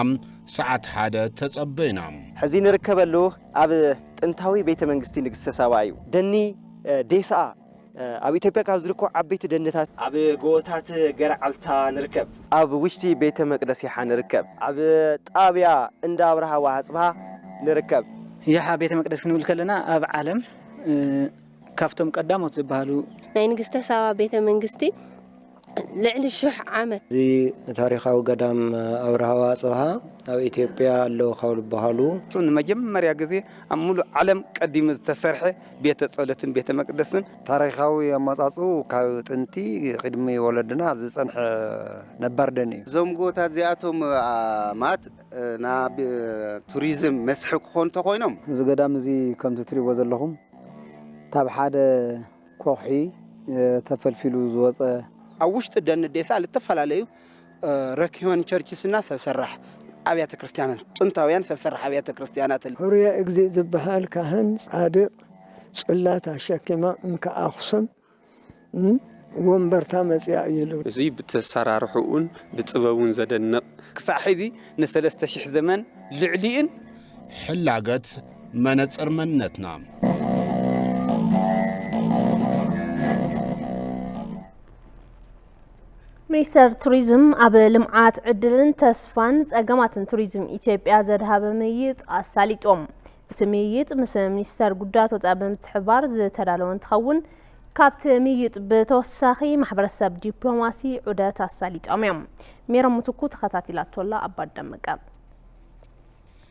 ሰዓት ሓደ ተጸበዩና። ሕዚ ንርከበሉ ኣብ ጥንታዊ ቤተ መንግስቲ ንግስተ ሳባ እዩ። ደኒ፣ እ፣ ዴስኣ፣ እ፣ ኣብ ኢትዮጵያ ካብ ዝርከቡ ዓበይቲ ደንታት። ኣብ ጎቦታት ገርዓልታ ንርከብ። ኣብ ውሽጢ ቤተ መቅደስ ይሓ ንርከብ። ኣብ ጣብያ እንዳ ኣብርሃ ወኣጽብሃ ንርከብ። ይሓ ቤተ መቅደስ ክንብል ከለና ኣብ ዓለም፣ እ፣ ካብቶም ቀዳሞት ዝበሃሉ። ናይ ንግስተ ሳባ ቤተ መንግስቲ ልዕሊ ሽሕ ዓመት። እዚ ታሪኻዊ ገዳም ኣብርሃ ወኣጽብሃ ኣብ ኢትዮጵያ ኣለዉ ካብ ዝበሃሉ። ንመጀመርያ ግዜ ኣብ ሙሉእ ዓለም ቀዲሙ ዝተሰርሐ ቤተ ጸሎትን ቤተ መቅደስን። ታሪኻዊ ኣመጻጽኡ ካብ ጥንቲ ቅድሚ ወለድና ዝጸንሐ ነባር ደን እዩ። እዞም ጎቦታት እዚኣቶም፣ ኣ፣ ማለት፣ እ፣ ናብ፣ እ፣ ቱሪዝም መስሕብ ክኾኑ እንተኾይኖም። እዚ ገዳም እዚ ከምቲ ትሪእዎ ዘለኹም ካብ ሓደ ኮኺ፣ እ፣ ተፈልፊሉ ዝወጸ። ኣብ ውሽጢ ደን ዴሳ ልተፈላለዩ፣ እ፣ ረኪሆን ቸርችስና ሰብ ሰራሕ ኣብያተ ክርስቲያናት፣ ጥንታውያን ሰብ ሰራሕ ኣብያተ ክርስቲያናት። ሕሩየ እግዚእ ዝበሃል ካህን ጻድቕ ጽላት ኣሸኪማ እንካ ኣኽሱም፣ እም፣ ወንበርታ መጺኣ እዩ ዝብል። እዚ ብተሰራርሑኡን ብጥበቡን ዘደንቕ። ክሳዕ ሕዚ ንሰለስተ ሽሕ ዘመን ልዕሊኡን። ሕላገት መነጽር መንነትና። ሚኒስተር ቱሪዝም ኣብ ልምዓት ዕድልን ተስፋን ጸገማትን ቱሪዝም ኢትዮጵያ ዘድሃበ ምይይጥ ኣሳሊጦም። እቲ ምይይጥ ምስ ሚኒስተር ጉዳያት ወጻኢ ብምትሕብባር ዝተዳለወ እንትኸውን፣ ካብቲ ምይይጥ ብተወሳኺ ማሕበረሰብ ዲፕሎማሲ ዑደት ኣሳሊጦም እዮም። ሜሮን ምትኩ ተኸታቲላቶ ኣላ። ኣባት ደመቀ።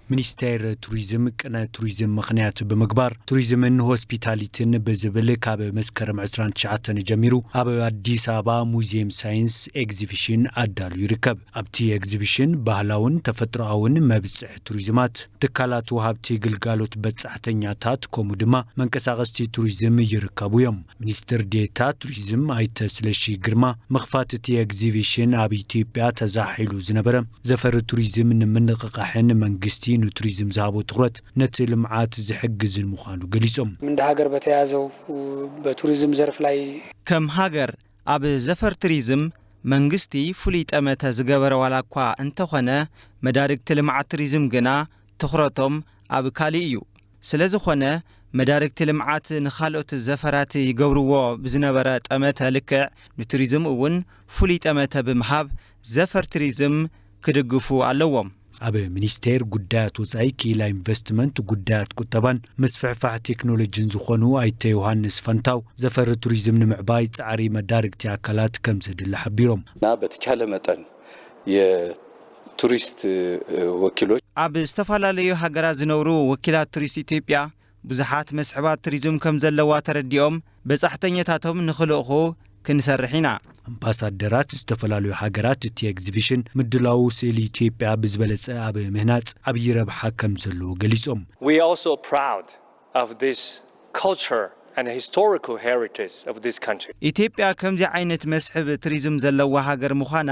ሚኒስቴር ቱሪዝም ቅነ ቱሪዝም ምኽንያት ብምግባር ቱሪዝምን ሆስፒታሊቲን ብዝብል ካብ መስከረም ዕስራን ትሽዓተን ጀሚሩ ኣብ ኣዲስ ኣበባ ሙዚየም ሳይንስ ኤግዚቢሽን ኣዳሉ ይርከብ። ኣብቲ ኤግዚቢሽን ባህላውን ተፈጥሮኣውን መብጽሕ ቱሪዝማት፣ ትካላት ወሃብቲ ግልጋሎት በጻሕተኛታት ከምኡ ድማ መንቀሳቐስቲ ቱሪዝም ይርከቡ እዮም። ሚኒስትር ዴታ ቱሪዝም ኣይተ ስለሺ ግርማ ምኽፋት እቲ ኤግዚቢሽን ኣብ ኢትዮጵያ ተዛሒሉ ዝነበረ ዘፈር ቱሪዝም ንምንቕቓሕን መንግስቲ ንቱሪዝም ዝሃቦ ትኹረት ነቲ ልምዓት ዝሕግዝን ምዃኑ ገሊጾም። እንደ ሀገር በተያዘው በቱሪዝም ዘርፍ ላይ ከም ሃገር ኣብ ዘፈር ቱሪዝም መንግስቲ ፍሉይ ጠመተ ዝገበረ ዋላ እኳ እንተኾነ፣ መዳርግቲ ልምዓት ቱሪዝም ግና ትኹረቶም ኣብ ካሊእ እዩ። ስለ ዝኾነ፣ መዳርግቲ ልምዓት ንኻልኦት ዘፈራት ይገብርዎ ብዝነበረ ጠመተ ልክዕ ንቱሪዝም እውን ፍሉይ ጠመተ ብምሃብ ዘፈር ቱሪዝም ክድግፉ ኣለዎም። ኣብ ሚኒስቴር ጉዳያት ወጻኢ ክኢላ ኢንቨስትመንት፣ ጉዳያት ቁጠባን ምስፍሕፋሕ ቴክኖሎጂን ዝኾኑ ኣይተ ዮሃንስ ፈንታው፣ ዘፈር ቱሪዝም ንምዕባይ ጻዕሪ መዳርግቲ ኣካላት ከም ዘድሊ ሓቢሮም። እና በተቻለ መጠን የቱሪስት ወኪሎች ኣብ ዝተፈላለዩ ሃገራት ዝነብሩ ወኪላት ቱሪስት ኢትዮጵያ ብዙሓት መስሕባት ቱሪዝም ከም ዘለዋ ተረዲኦም በጻሕተኛታቶም ንኽልእኹ ክንሰርሕ ኢና። ኣምባሳደራት ዝተፈላለዩ ሃገራት እቲ ኤግዚቢሽን ምድላው ስእሊ ኢትዮጵያ ብዝበለጸ ኣብ ምህናጽ ዓብዪ ረብሓ ከም ዘለዎ ገሊጾም። We are also proud of this culture and historical heritage of this country. ኢትዮጵያ ከምዚ ዓይነት መስሕብ ቱሪዝም ዘለዋ ሃገር ምዃና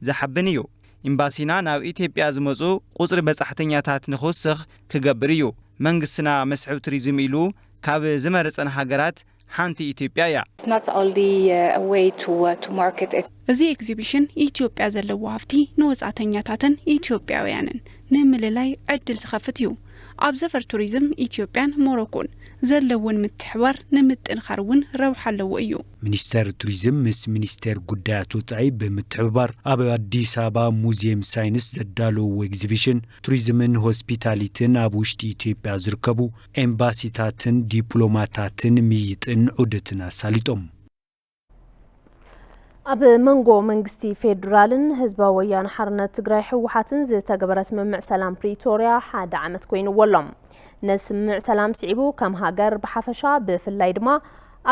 ዘሓብን እዩ። ኤምባሲና ናብ ኢትዮጵያ ዝመጹ ቁጽሪ በጻሕተኛታት ንኽውስኽ ክገብር እዩ። መንግስትና መስሕብ ቱሪዝም ኢሉ ካብ ዝመረጸን ሃገራት ሓንቲ ኢትዮጵያ እያ። It's not only uh, a way to, uh, to market it. እዚ ኤግዚቢሽን ኢትዮጵያ ዘለዎ ሃፍቲ ንወጻእተኛታትን ኢትዮጵያውያንን ንምልላይ ዕድል ዝኸፍት እዩ። ኣብ ዘፈር ቱሪዝም ኢትዮጵያን ሞሮኮን ዘለውን ምትሕባር ንምጥንኻር እውን ረብሓ ኣለዎ እዩ። ሚኒስቴር ቱሪዝም ምስ ሚኒስቴር ጉዳያት ወጻኢ ብምትሕብባር ኣብ ኣዲስ ኣበባ ሙዚየም ሳይንስ ዘዳለውዎ ኤግዚቢሽን ቱሪዝምን ሆስፒታሊቲን ኣብ ውሽጢ ኢትዮጵያ ዝርከቡ ኤምባሲታትን ዲፕሎማታትን ምይይጥን ዑደትን ኣሳሊጦም። ኣብ መንጎ መንግስቲ ፌዴራልን ህዝባዊ ወያነ ሓርነት ትግራይ ህወሓትን ዝተገበረ ስምምዕ ሰላም ፕሪቶርያ ሓደ ዓመት ኮይንዎ ኣሎ። ነዚ ስምምዕ ሰላም ስዒቡ ከም ሃገር ብሓፈሻ ብፍላይ ድማ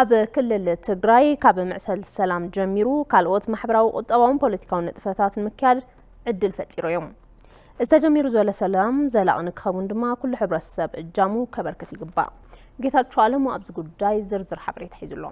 ኣብ ክልል ትግራይ ካብ ምዕሰል ሰላም ጀሚሩ ካልኦት ማሕበራዊ፣ ቁጠባውን ፖለቲካውን ንጥፈታት ንምክያድ ዕድል ፈጢሩ እዩ። እዚ ተጀሚሩ ዘሎ ሰላም ዘላቒ ንክኸውን ድማ ኩሉ ሕብረተሰብ እጃሙ ከበርክት ይግባእ። ጌታቸው ኣለሙ ኣብዚ ጉዳይ ዝርዝር ሓበሬታ ሒዙ ኣሎ።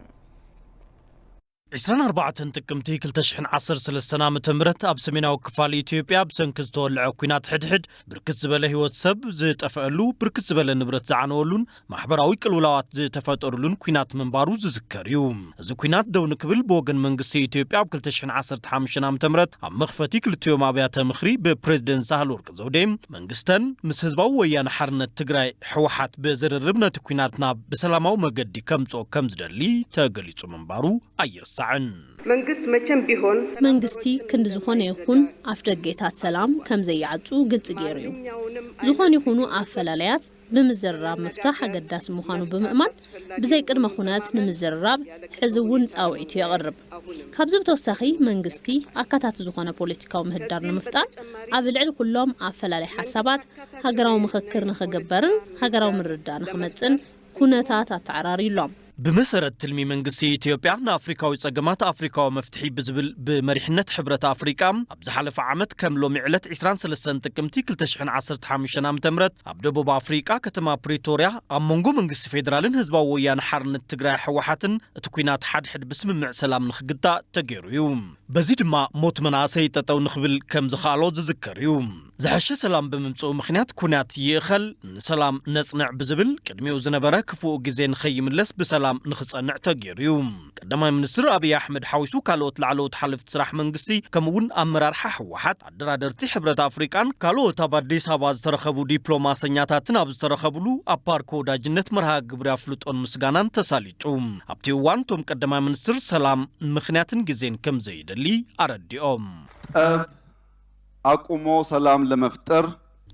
ዕስራን ኣርባዕተን ጥቅምቲ ክልተ ሽሕን ዓሰርተ ሰለስተን ዓመተ ምህረት ኣብ ሰሜናዊ ክፋል ኢትዮጵያ ብሰንኪ ዝተወልዐ ኲናት ሕድሕድ ብርክት ዝበለ ህይወት ሰብ ዝጠፍአሉ፣ ብርክት ዝበለ ንብረት ዝዓነወሉን ማሕበራዊ ቅልውላዋት ዝተፈጠሩሉን ኲናት ምንባሩ ዝዝከር እዩ። እዚ ኲናት ደው ንክብል ብወገን መንግስቲ ኢትዮጵያ ኣብ ክልተ ሽሕን ዓሰርተ ሓሙሽተን ዓመተ ምህረት ኣብ መኽፈቲ ክልቲኦም ኣብያተ ምኽሪ ብፕሬዝደንት ሳህለወርቅ ዘውዴ መንግስተን ምስ ህዝባዊ ወያነ ሓርነት ትግራይ ህወሓት ብዝርርብ ነቲ ኲናት ናብ ብሰላማዊ መገዲ ከምጽኦ ከም ዝደሊ ተገሊጹ ምንባሩ ኣይርሳዕን። መንግስት መቸም ቢሆን መንግስቲ ክንዲ ዝኾነ ይኹን ኣፍደጌታት ሰላም ከም ዘይዓጹ ግልጺ ገይሩ እዩ። ዝኾነ ይኹኑ ኣፈላላያት ብምዝርራብ ምፍታሕ ኣገዳሲ ምዃኑ ብምእማን፣ ብዘይ ቅድመ ኩነት ንምዝርራብ ሕዚ እውን ጻውዒቱ የቕርብ። ካብዚ ብተወሳኺ መንግስቲ ኣካታቲ ዝኾነ ፖለቲካዊ ምህዳር ንምፍጣር ኣብ ልዕሊ ኩሎም ኣፈላላይ ሓሳባት ሃገራዊ ምኽክር ንኽግበርን ሃገራዊ ምርድዳእ ንኽመጽን ኩነታት ኣተዓራርዩ ኣሎ። ብመሰረት ትልሚ መንግስቲ ኢትዮጵያ ንኣፍሪካዊ ጸገማት ኣፍሪካዊ መፍትሒ ብዝብል ብመሪሕነት ሕብረት ኣፍሪቃ ኣብ ዝሓለፈ ዓመት ከም ሎሚ ዕለት ዕስራን ሰለስተን ጥቅምቲ ክልተ ሽሕን ዓሰርተ ሓሙሽተን ዓመተ ምህረት ኣብ ደቡብ ኣፍሪቃ ከተማ ፕሪቶርያ ኣብ መንጎ መንግስቲ ፌዴራልን ህዝባዊ ወያነ ሓርነት ትግራይ ህወሓትን እቲ ኲናት ሓድሕድ ብስምምዕ ሰላም ንኽግታእ ተገይሩ እዩ። በዚ ድማ ሞት መናእሰይ ጠጠው ንኽብል ከም ዝኸኣሎ ዝዝከር እዩ። ዝሐሸ ሰላም ብምምፅኡ ምኽንያት ኩናት ይእኸል፣ ንሰላም ነፅንዕ ብዝብል ቅድሚኡ ዝነበረ ክፉእ ግዜ ንኸይምለስ ብሰላም ንኽፀንዕ ተገይሩ እዩ። ቀዳማይ ሚኒስትር ኣብይ ኣሕመድ ሓዊሱ ካልኦት ላዕለዎት ሓለፍቲ ስራሕ መንግስቲ ከምኡ እውን ኣመራርሓ ህወሓት፣ ኣደራደርቲ ሕብረት ኣፍሪቃን ካልኦት ኣብ ኣዲስ ኣበባ ዝተረኸቡ ዲፕሎማሰኛታትን ኣብ ዝተረኸብሉ ኣብ ፓርክ ወዳጅነት መርሃ ግብሪ ኣፍልጦን ምስጋናን ተሳሊጡ። ኣብቲ እዋን እቶም ቀዳማይ ሚኒስትር ሰላም ምኽንያትን ግዜን ከም ዘይደሊ ኣረዲኦም። ጠብ አቁሞ ሰላም ለመፍጠር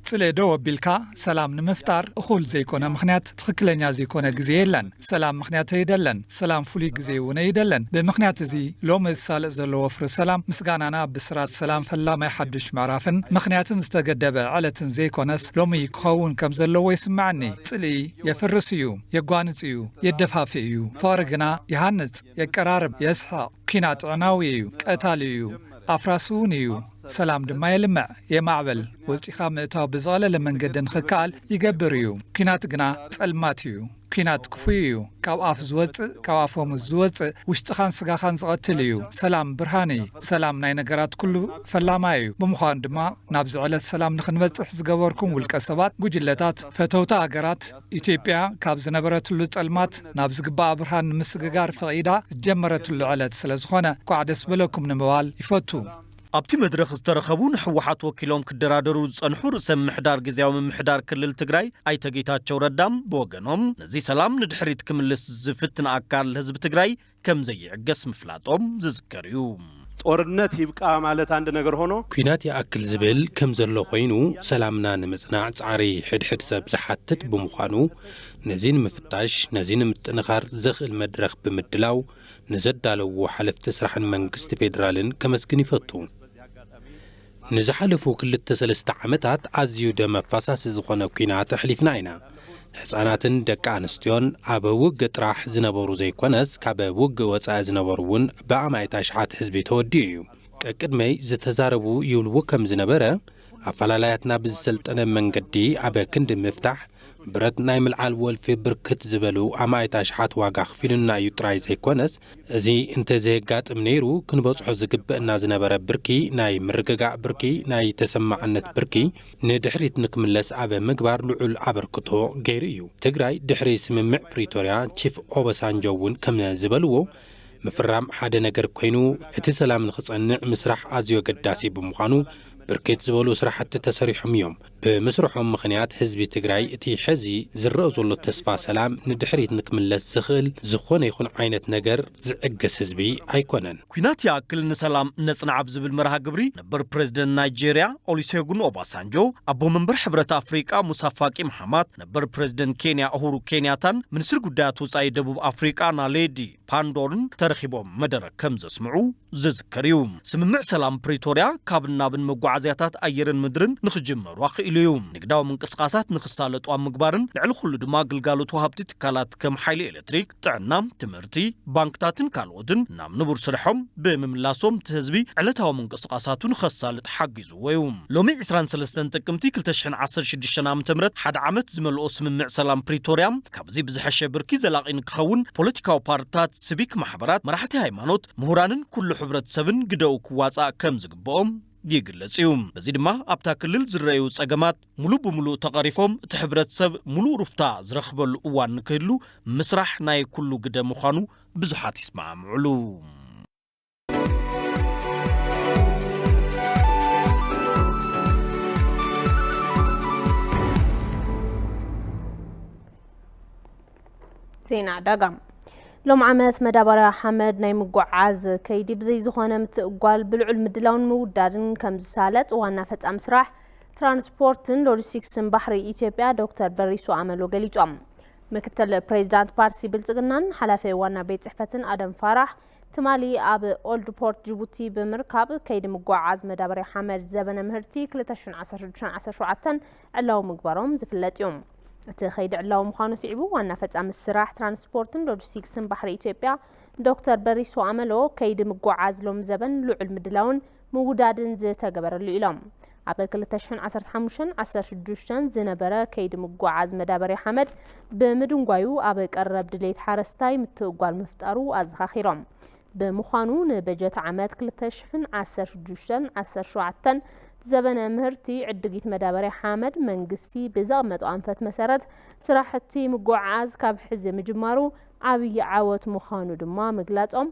ጽልኢ ደው ኣቢልካ ሰላም ንምፍጣር እኹል ዘይኮነ ምኽንያት፣ ትኽክለኛ ዘይኮነ ግዜ የለን። ሰላም ምኽንያት ኣይደለን። ሰላም ፍሉይ ግዜ እውን ኣይደለን። ብምኽንያት እዚ ሎሚ ዝሳለጥ ዘሎ ወፍሪ ሰላም ምስጋናና ብስራት ሰላም ፈላማይ ሓዱሽ ምዕራፍን ምኽንያትን ዝተገደበ ዕለትን ዘይኮነስ ሎሚ ክኸውን ከም ዘለዎ ይስምዓኒ። ጽልኢ የፍርስ እዩ፣ የጓንጽ እዩ፣ የደፋፍእ እዩ። ፍቕሪ ግና ይሃንጽ፣ የቀራርብ፣ የስሕቕ። ኲናት ጥዕናዊ እዩ፣ ቀታሊ እዩ፣ ኣፍራሲ እውን እዩ። ሰላም ድማ የልምዕ፣ የማዕብል። ወጺኻ ምእታው ብዝቐለለ መንገዲ ንኽከኣል ይገብር እዩ። ኲናት ግና ጸልማት እዩ። ኲናት ክፉእ እዩ። ካብ ኣፍ ዝወጽእ፣ ካብ ኣፎም ዝወጽእ ውሽጥኻን ስጋኻን ዝቐትል እዩ። ሰላም ብርሃን እዩ። ሰላም ናይ ነገራት ኩሉ ፈላማ እዩ። ብምዃኑ ድማ ናብዚ ዕለት ሰላም ንኽንበጽሕ ዝገበርኩም ውልቀ ሰባት፣ ጉጅለታት፣ ፈተውቲ ኣገራት፣ ኢትዮጵያ ካብ ዝነበረትሉ ጸልማት ናብ ዝግባኣ ብርሃን ንምስግጋር ፈቒዳ ዝጀመረትሉ ዕለት ስለ ዝኾነ፣ እንኳዕ ደስ በለኩም ንምባል ይፈቱ። ኣብቲ መድረኽ ዝተረኸቡ ንህወሓት ወኪሎም ክደራደሩ ዝጸንሑ ርእሰ ምምሕዳር ግዝያዊ ምምሕዳር ክልል ትግራይ ኣይተ ጌታቸው ረዳም ብወገኖም፣ ነዚ ሰላም ንድሕሪት ክምልስ ዝፍትን ኣካል ህዝቢ ትግራይ ከም ዘይዕገስ ምፍላጦም ዝዝከር እዩ። ጦርነት ይብቃ ማለት አንድ ነገር ሆኖ፣ ኲናት ይኣክል ዝብል ከም ዘሎ ኮይኑ፣ ሰላምና ንምጽናዕ ጻዕሪ ሕድሕድ ሰብ ዝሓትት ብምዃኑ፣ ነዚ ንምፍታሽ፣ ነዚ ንምጥንኻር ዘኽእል መድረኽ ብምድላው ንዘዳለዉ ሓለፍቲ ስራሕን መንግስቲ ፌደራልን ከመስግን ይፈቱ። ንዝሓለፉ ክልተ ሰለስተ ዓመታት ኣዝዩ ደም ኣፋሳሲ ዝኾነ ኲናት ኣሕሊፍና ኢና። ህጻናትን ደቂ ኣንስትዮን ኣብ ውግእ ጥራሕ ዝነበሩ ዘይኮነስ፣ ካብ ውግእ ወጻኢ ዝነበሩ እውን ብኣማኢት ኣሽሓት ህዝቢ ተወዲኡ እዩ። ቀቅድመይ ዝተዛረቡ ይብልዎ ከም ዝነበረ፣ ኣፈላላያትና ብዝሰልጠነ መንገዲ ኣብ ክንዲ ምፍታሕ፣ ብረት ናይ ምልዓል ወልፊ ብርክት ዝበሉ ኣማኢት ኣሽሓት ዋጋ ኣኽፊሉና እዩ ጥራይ ዘይኮነስ፣ እዚ እንተዘየጋጥም ነይሩ፣ ክንበጽሖ ዝግበእና ዝነበረ ብርኪ፣ ናይ ምርግጋእ ብርኪ፣ ናይ ተሰማዕነት ብርኪ፣ ንድሕሪት ንክምለስ ኣብ ምግባር ልዑል ኣበርክቶ ገይሩ እዩ። ትግራይ ድሕሪ ስምምዕ ፕሪቶርያ፣ ቺፍ ኦባሳንጆ እውን ከም ዝበልዎ፣ ምፍራም ሓደ ነገር ኮይኑ፣ እቲ ሰላም ንኽጸንዕ ምስራሕ ኣዝዩ ኣገዳሲ ብምዃኑ፣ ብርክት ዝበሉ ስራሕቲ ተሰሪሖም እዮም። ብምስርሖም ምኽንያት ህዝቢ ትግራይ እቲ ሕዚ ዝረአ ዘሎ ተስፋ ሰላም ንድሕሪት ንክምለስ ዝኽእል ዝኾነ ይኹን ዓይነት ነገር ዝዕገስ ህዝቢ ኣይኮነን። ኲናት ይኣክል ንሰላም ነጽንዕ ኣብ ዝብል መርሃ ግብሪ ነበር ፕሬዝደንት ናይጄርያ ኦሊሴጉን ኦባሳንጆ፣ ኣቦ መንበር ሕብረት ኣፍሪቃ ሙሳ ፋቂ መሓማት፣ ነበር ፕሬዝደንት ኬንያ ኡሁሩ ኬንያታን ሚኒስትር ጉዳያት ወጻኢ ደቡብ ኣፍሪቃ ናሌዲ ፓንዶርን ተረኺቦም መደረ ከም ዘስምዑ ዝዝከር እዩ። ስምምዕ ሰላም ፕሪቶርያ ካብ ናብን መጓዓዝያታት ኣየርን ምድርን ንኽጅመሩ ኣኽኢሉ እዩ። ንግዳዊ ምንቅስቓሳት ንኽሳለጡ ኣብ ምግባርን ልዕሊ ኩሉ ድማ ግልጋሎት ወሃብቲ ትካላት ከም ሓይሊ ኤሌክትሪክ፣ ጥዕና፣ ትምህርቲ፣ ባንክታትን ካልኦትን ናብ ንቡር ስርሖም ብምምላሶም እቲ ህዝቢ ዕለታዊ ምንቅስቓሳቱ ንኸሳልጥ ሓጊዝዎ እዩ። ሎሚ ዕስራን ሰለስተን ጥቅምቲ ክልተ ሽሕን ዓሰርተ ሽዱሽተን ዓመተ ምህረት ሓደ ዓመት ዝመልኦ ስምምዕ ሰላም ፕሪቶርያ ካብዚ ብዝሐሸ ብርኪ ዘላቒ ንክኸውን ፖለቲካዊ ፓርትታት፣ ሲቪክ ማሕበራት፣ መራሕቲ ሃይማኖት፣ ምሁራንን ኩሉ ሕብረተሰብን ግደኡ ክዋጻእ ከም ዝግብኦም ይግለጽ እዩ። በዚ ድማ ኣብታ ክልል ዝረኣዩ ጸገማት ሙሉእ ብሙሉእ ተቐሪፎም እቲ ሕብረተሰብ ሙሉእ ሩፍታ ዝረኽበሉ እዋን ንክህሉ ምስራሕ ናይ ኩሉ ግደ ምዃኑ ብዙሓት ይስማዕምዑሉ። ዜና ዕዳጋ። ሎም ዓመት መዳበርያ ሓመድ ናይ ምጉዓዝ ከይዲ ብዘይ ዝኾነ ምትእጓል ብልዑል ምድላውን ምውዳድን ከም ዝሳለጥ ዋና ፈጻሚ ስራሕ ትራንስፖርትን ሎጂስቲክስን ባሕሪ ኢትዮጵያ ዶክተር በሪሶ ኣመሎ ገሊጾም። ምክትል ፕሬዚዳንት ፓርቲ ብልጽግናን ሓላፊ ዋና ቤት ጽሕፈትን ኣደም ፋራሕ ትማሊ ኣብ ኦልድ ፖርት ጅቡቲ ብምርካብ ከይዲ ምጉዓዝ መዳበርያ ሓመድ ዘበነ ምህርቲ ክልተ ሽሕን ዓሰርተ ሽዱሽተን ዓሰርተ ሸውዓተን ዕላዊ ምግባሮም ዝፍለጥ እዩ። እቲ ከይዲ ዕላዊ ምዃኑ ስዒቡ ዋና ፈጻሚ ስራሕ ትራንስፖርትን ሎጂስቲክስን ባሕሪ ኢትዮጵያ ዶክተር በሪሶ ኣመሎ ከይዲ ምጉዓዝ ሎም ዘበን ልዑል ምድላውን ምውዳድን ዝተገበረሉ ኢሎም። ኣብ ክልተ ሽሕን ዓሰርተ ሓሙሽተን ዓሰርተ ሽዱሽተን ዝነበረ ከይዲ ምጉዓዝ መዳበርያ ሓመድ ብምድንጓዩ ኣብ ቀረብ ድሌት ሓረስታይ ምትእጓል ምፍጣሩ ኣዘኻኺሮም። ብምዃኑ ንበጀት ዓመት ክልተ ሽሕን ዓሰርተ ሽዱሽተን ዓሰርተ ሸውዓተን ዘበነ ምህርቲ ዕድጊት መዳበርያ ሓመድ መንግስቲ ብዘቐመጦ ኣንፈት መሰረት ስራሕቲ ምጉዕዓዝ ካብ ሕዚ ምጅማሩ ዓብዪ ዓወት ምዃኑ ድማ ምግላጾም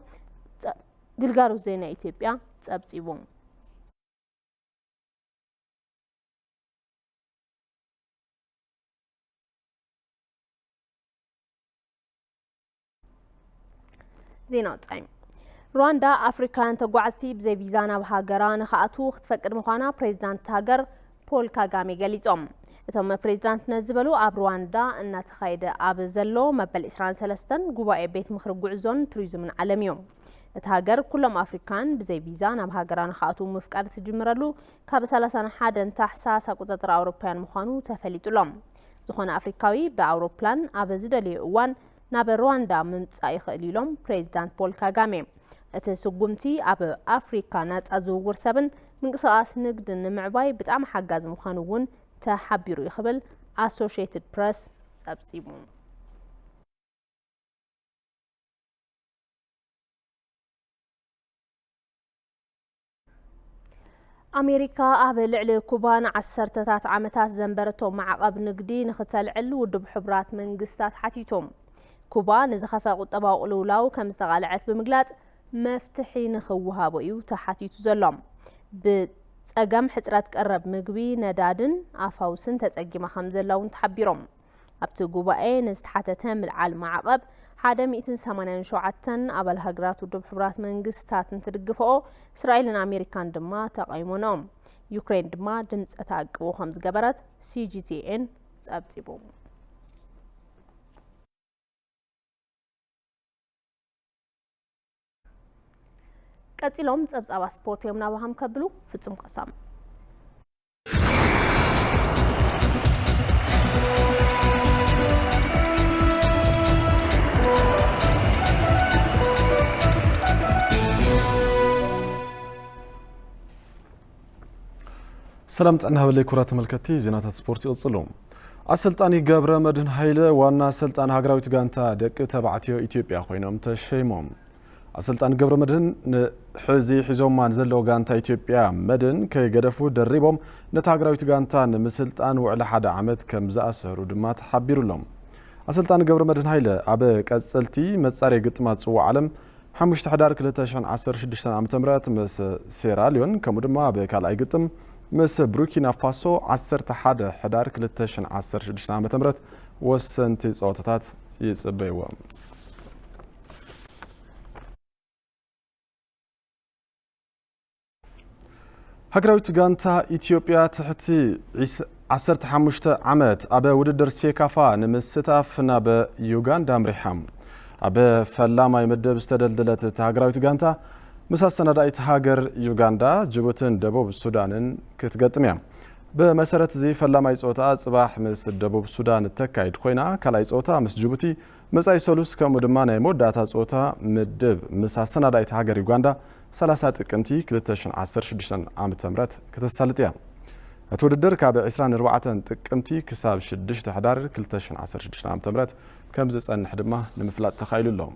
ጸ-፣ ግልጋሎት ዜና ኢትዮጵያ ጸብጺቡ። ዜና ወጻኢ። ሩዋንዳ ኣፍሪካውያን ተጓዓዝቲ ብዘይ ቪዛ ናብ ሃገራ ንኽኣትዉ ክትፈቅድ ምዃና ፕሬዚዳንት ሃገር ፖል ካጋሜ ገሊጾም። እቶም ፕሬዚዳንት ነዚ ዝበሉ ኣብ ሩዋንዳ እናተኻየደ ኣብ ዘሎ መበል ዕስራን ሰለስተን ጉባኤ ቤት ምኽሪ ጉዕዞን ቱሪዝምን ዓለም እዩ። እታ ሃገር ኩሎም ኣፍሪካን ብዘይ ቪዛ ናብ ሃገራ ንክኣትዉ ምፍቃድ ትጅምረሉ ካብ ሰላሳን ሓደን ታሕሳስ ኣቆጻጽራ ኣውሮፓውያን ምዃኑ ተፈሊጡ ኣሎ። ዝኾነ ኣፍሪካዊ ብኣውሮፕላን ኣብ ዝደለዮ እዋን ናብ ሩዋንዳ ምምጻእ ይኽእል ኢሎም ፕሬዚዳንት ፖል ካጋሜ። እቲ ስጉምቲ ኣብ ኣፍሪካ ናጻ ዝውውር ሰብን ምንቅስቃስ ንግድን ንምዕባይ ብጣዕሚ ሓጋዚ ምዃኑ እውን ተሓቢሩ እዩ ክብል ኣሶሽየትድ ፕረስ ጸብጺቡ። ኣሜሪካ ኣብ ልዕሊ ኩባ ንዓሰርተታት ዓመታት ዘንበረቶ ማዕቐብ ንግዲ ንክተልዕል ውድብ ሕቡራት መንግስታት ሓቲቱ። ኩባ ንዝኸፈ ቁጠባዊ ቅልውላው ከም ዝተቓልዐት ብምግላጽ መፍትሒ ንክወሃቦ እዩ ተሓቲቱ ዘሎ። ብጸገም ሕጽረት ቀረብ ምግቢ፣ ነዳድን ኣፋውስን ተጸጊማ ከም ዘላ እውን ተሓቢሮም። ኣብቲ ጉባኤ ንዝተሓተተ ምልዓል ማዕቐብ ሓደ ሚእትን ሰማንያን ሸውዓተን ኣባል ሃገራት ውድብ ሕቡራት መንግስታት እንትድግፍኦ፣ እስራኤልን ኣሜሪካን ድማ ተቓይሞንኦም። ዩክሬን ድማ ድምፀ ተኣቅቦ ከም ዝገበረት ሲጂቲኤን ጸብጺቡ። ቀጺሎም ጸብጻባት ስፖርት እዮም ናባኻም ከብሉ። ፍጹም ቀሳም። ሰላም ጥዕና ሃበለይ ክቡራት ተመልከትቲ፣ ዜናታት ስፖርት ይቕጽሉ። ኣሰልጣኒ ገብረ መድህን ሃይለ ዋና ኣሰልጣኒ ሃገራዊት ጋንታ ደቂ ተባዕትዮ ኢትዮጵያ ኮይኖም ተሸይሞም። ኣሰልጣኒ ገብረ መድህን ንሕዚ ሒዞማ ንዘለዉ ጋንታ ኢትዮጵያ መድን ከይገደፉ ደሪቦም ነታ ሃገራዊት ጋንታ ንምስልጣን ውዕሊ ሓደ ዓመት ከም ዝኣሰሩ ድማ ተሓቢሩሎም። ኣሰልጣኒ ገብረ መድህን ሃይለ ኣብ ቀጽልቲ መጻረይ ግጥማት ጽዋዕ ዓለም ሓሙሽተ ሕዳር ክልተ ሽሕን ዓሰርተ ሽዱሽተን ዓመተ ምህረት ምስ ሴራልዮን፣ ከምኡ ድማ ኣብ ካልኣይ ግጥም ምስ ቡርኪና ፋሶ ዓሰርተ ሓደ ሕዳር ክልተ ሽሕን ዓሰርተ ሽዱሽተን ዓመተ ምህረት ወሰንቲ ጸወታታት ይጽበይዎ። ሃገራዊት ጋንታ ኢትዮጵያ ትሕቲ ዒስ-፣ ዓሰርተ ሓሙሽተ ዓመት ኣብ ውድድር ሴካፋ ንምስታፍ ናብ ዩጋንዳ ኣምሪሓ። ኣብ ፈላማይ ምድብ ዝተደልደለት እታ ሃገራዊት ጋንታ ምስ ኣሰናዳኢት ሃገር ዩጋንዳ፣ ጅቡትን ደቡብ ሱዳንን ክትገጥም እያ። ብመሰረት እዚ ፈላማይ ጸወታ ጽባሕ ምስ ደቡብ ሱዳን እተካይድ ኮይና፣ ካልኣይ ጸወታ ምስ ጅቡቲ መጻኢ ሰሉስ፣ ከምኡ ድማ ናይ መወዳእታ ጸወታ ምድብ ምስ ኣሰናዳኢት ሃገር ዩጋንዳ ሰላሳ ጥቅምቲ ክልተ ሽሕን ዓሰርተ ሽዱሽተን ዓመተ ምህረት ከተሳልጥ እያ። እቲ ውድድር ካብ ዕስራን ኣርባዕተን ጥቅምቲ ክሳብ ሽዱሽተ ሕዳር ክልተ ሽሕን ዓሰርተ ሽዱሽተን ዓመተ ምህረት ከም ዝጸንሕ ድማ ንምፍላጥ ተኻኢሉ ኣሎ።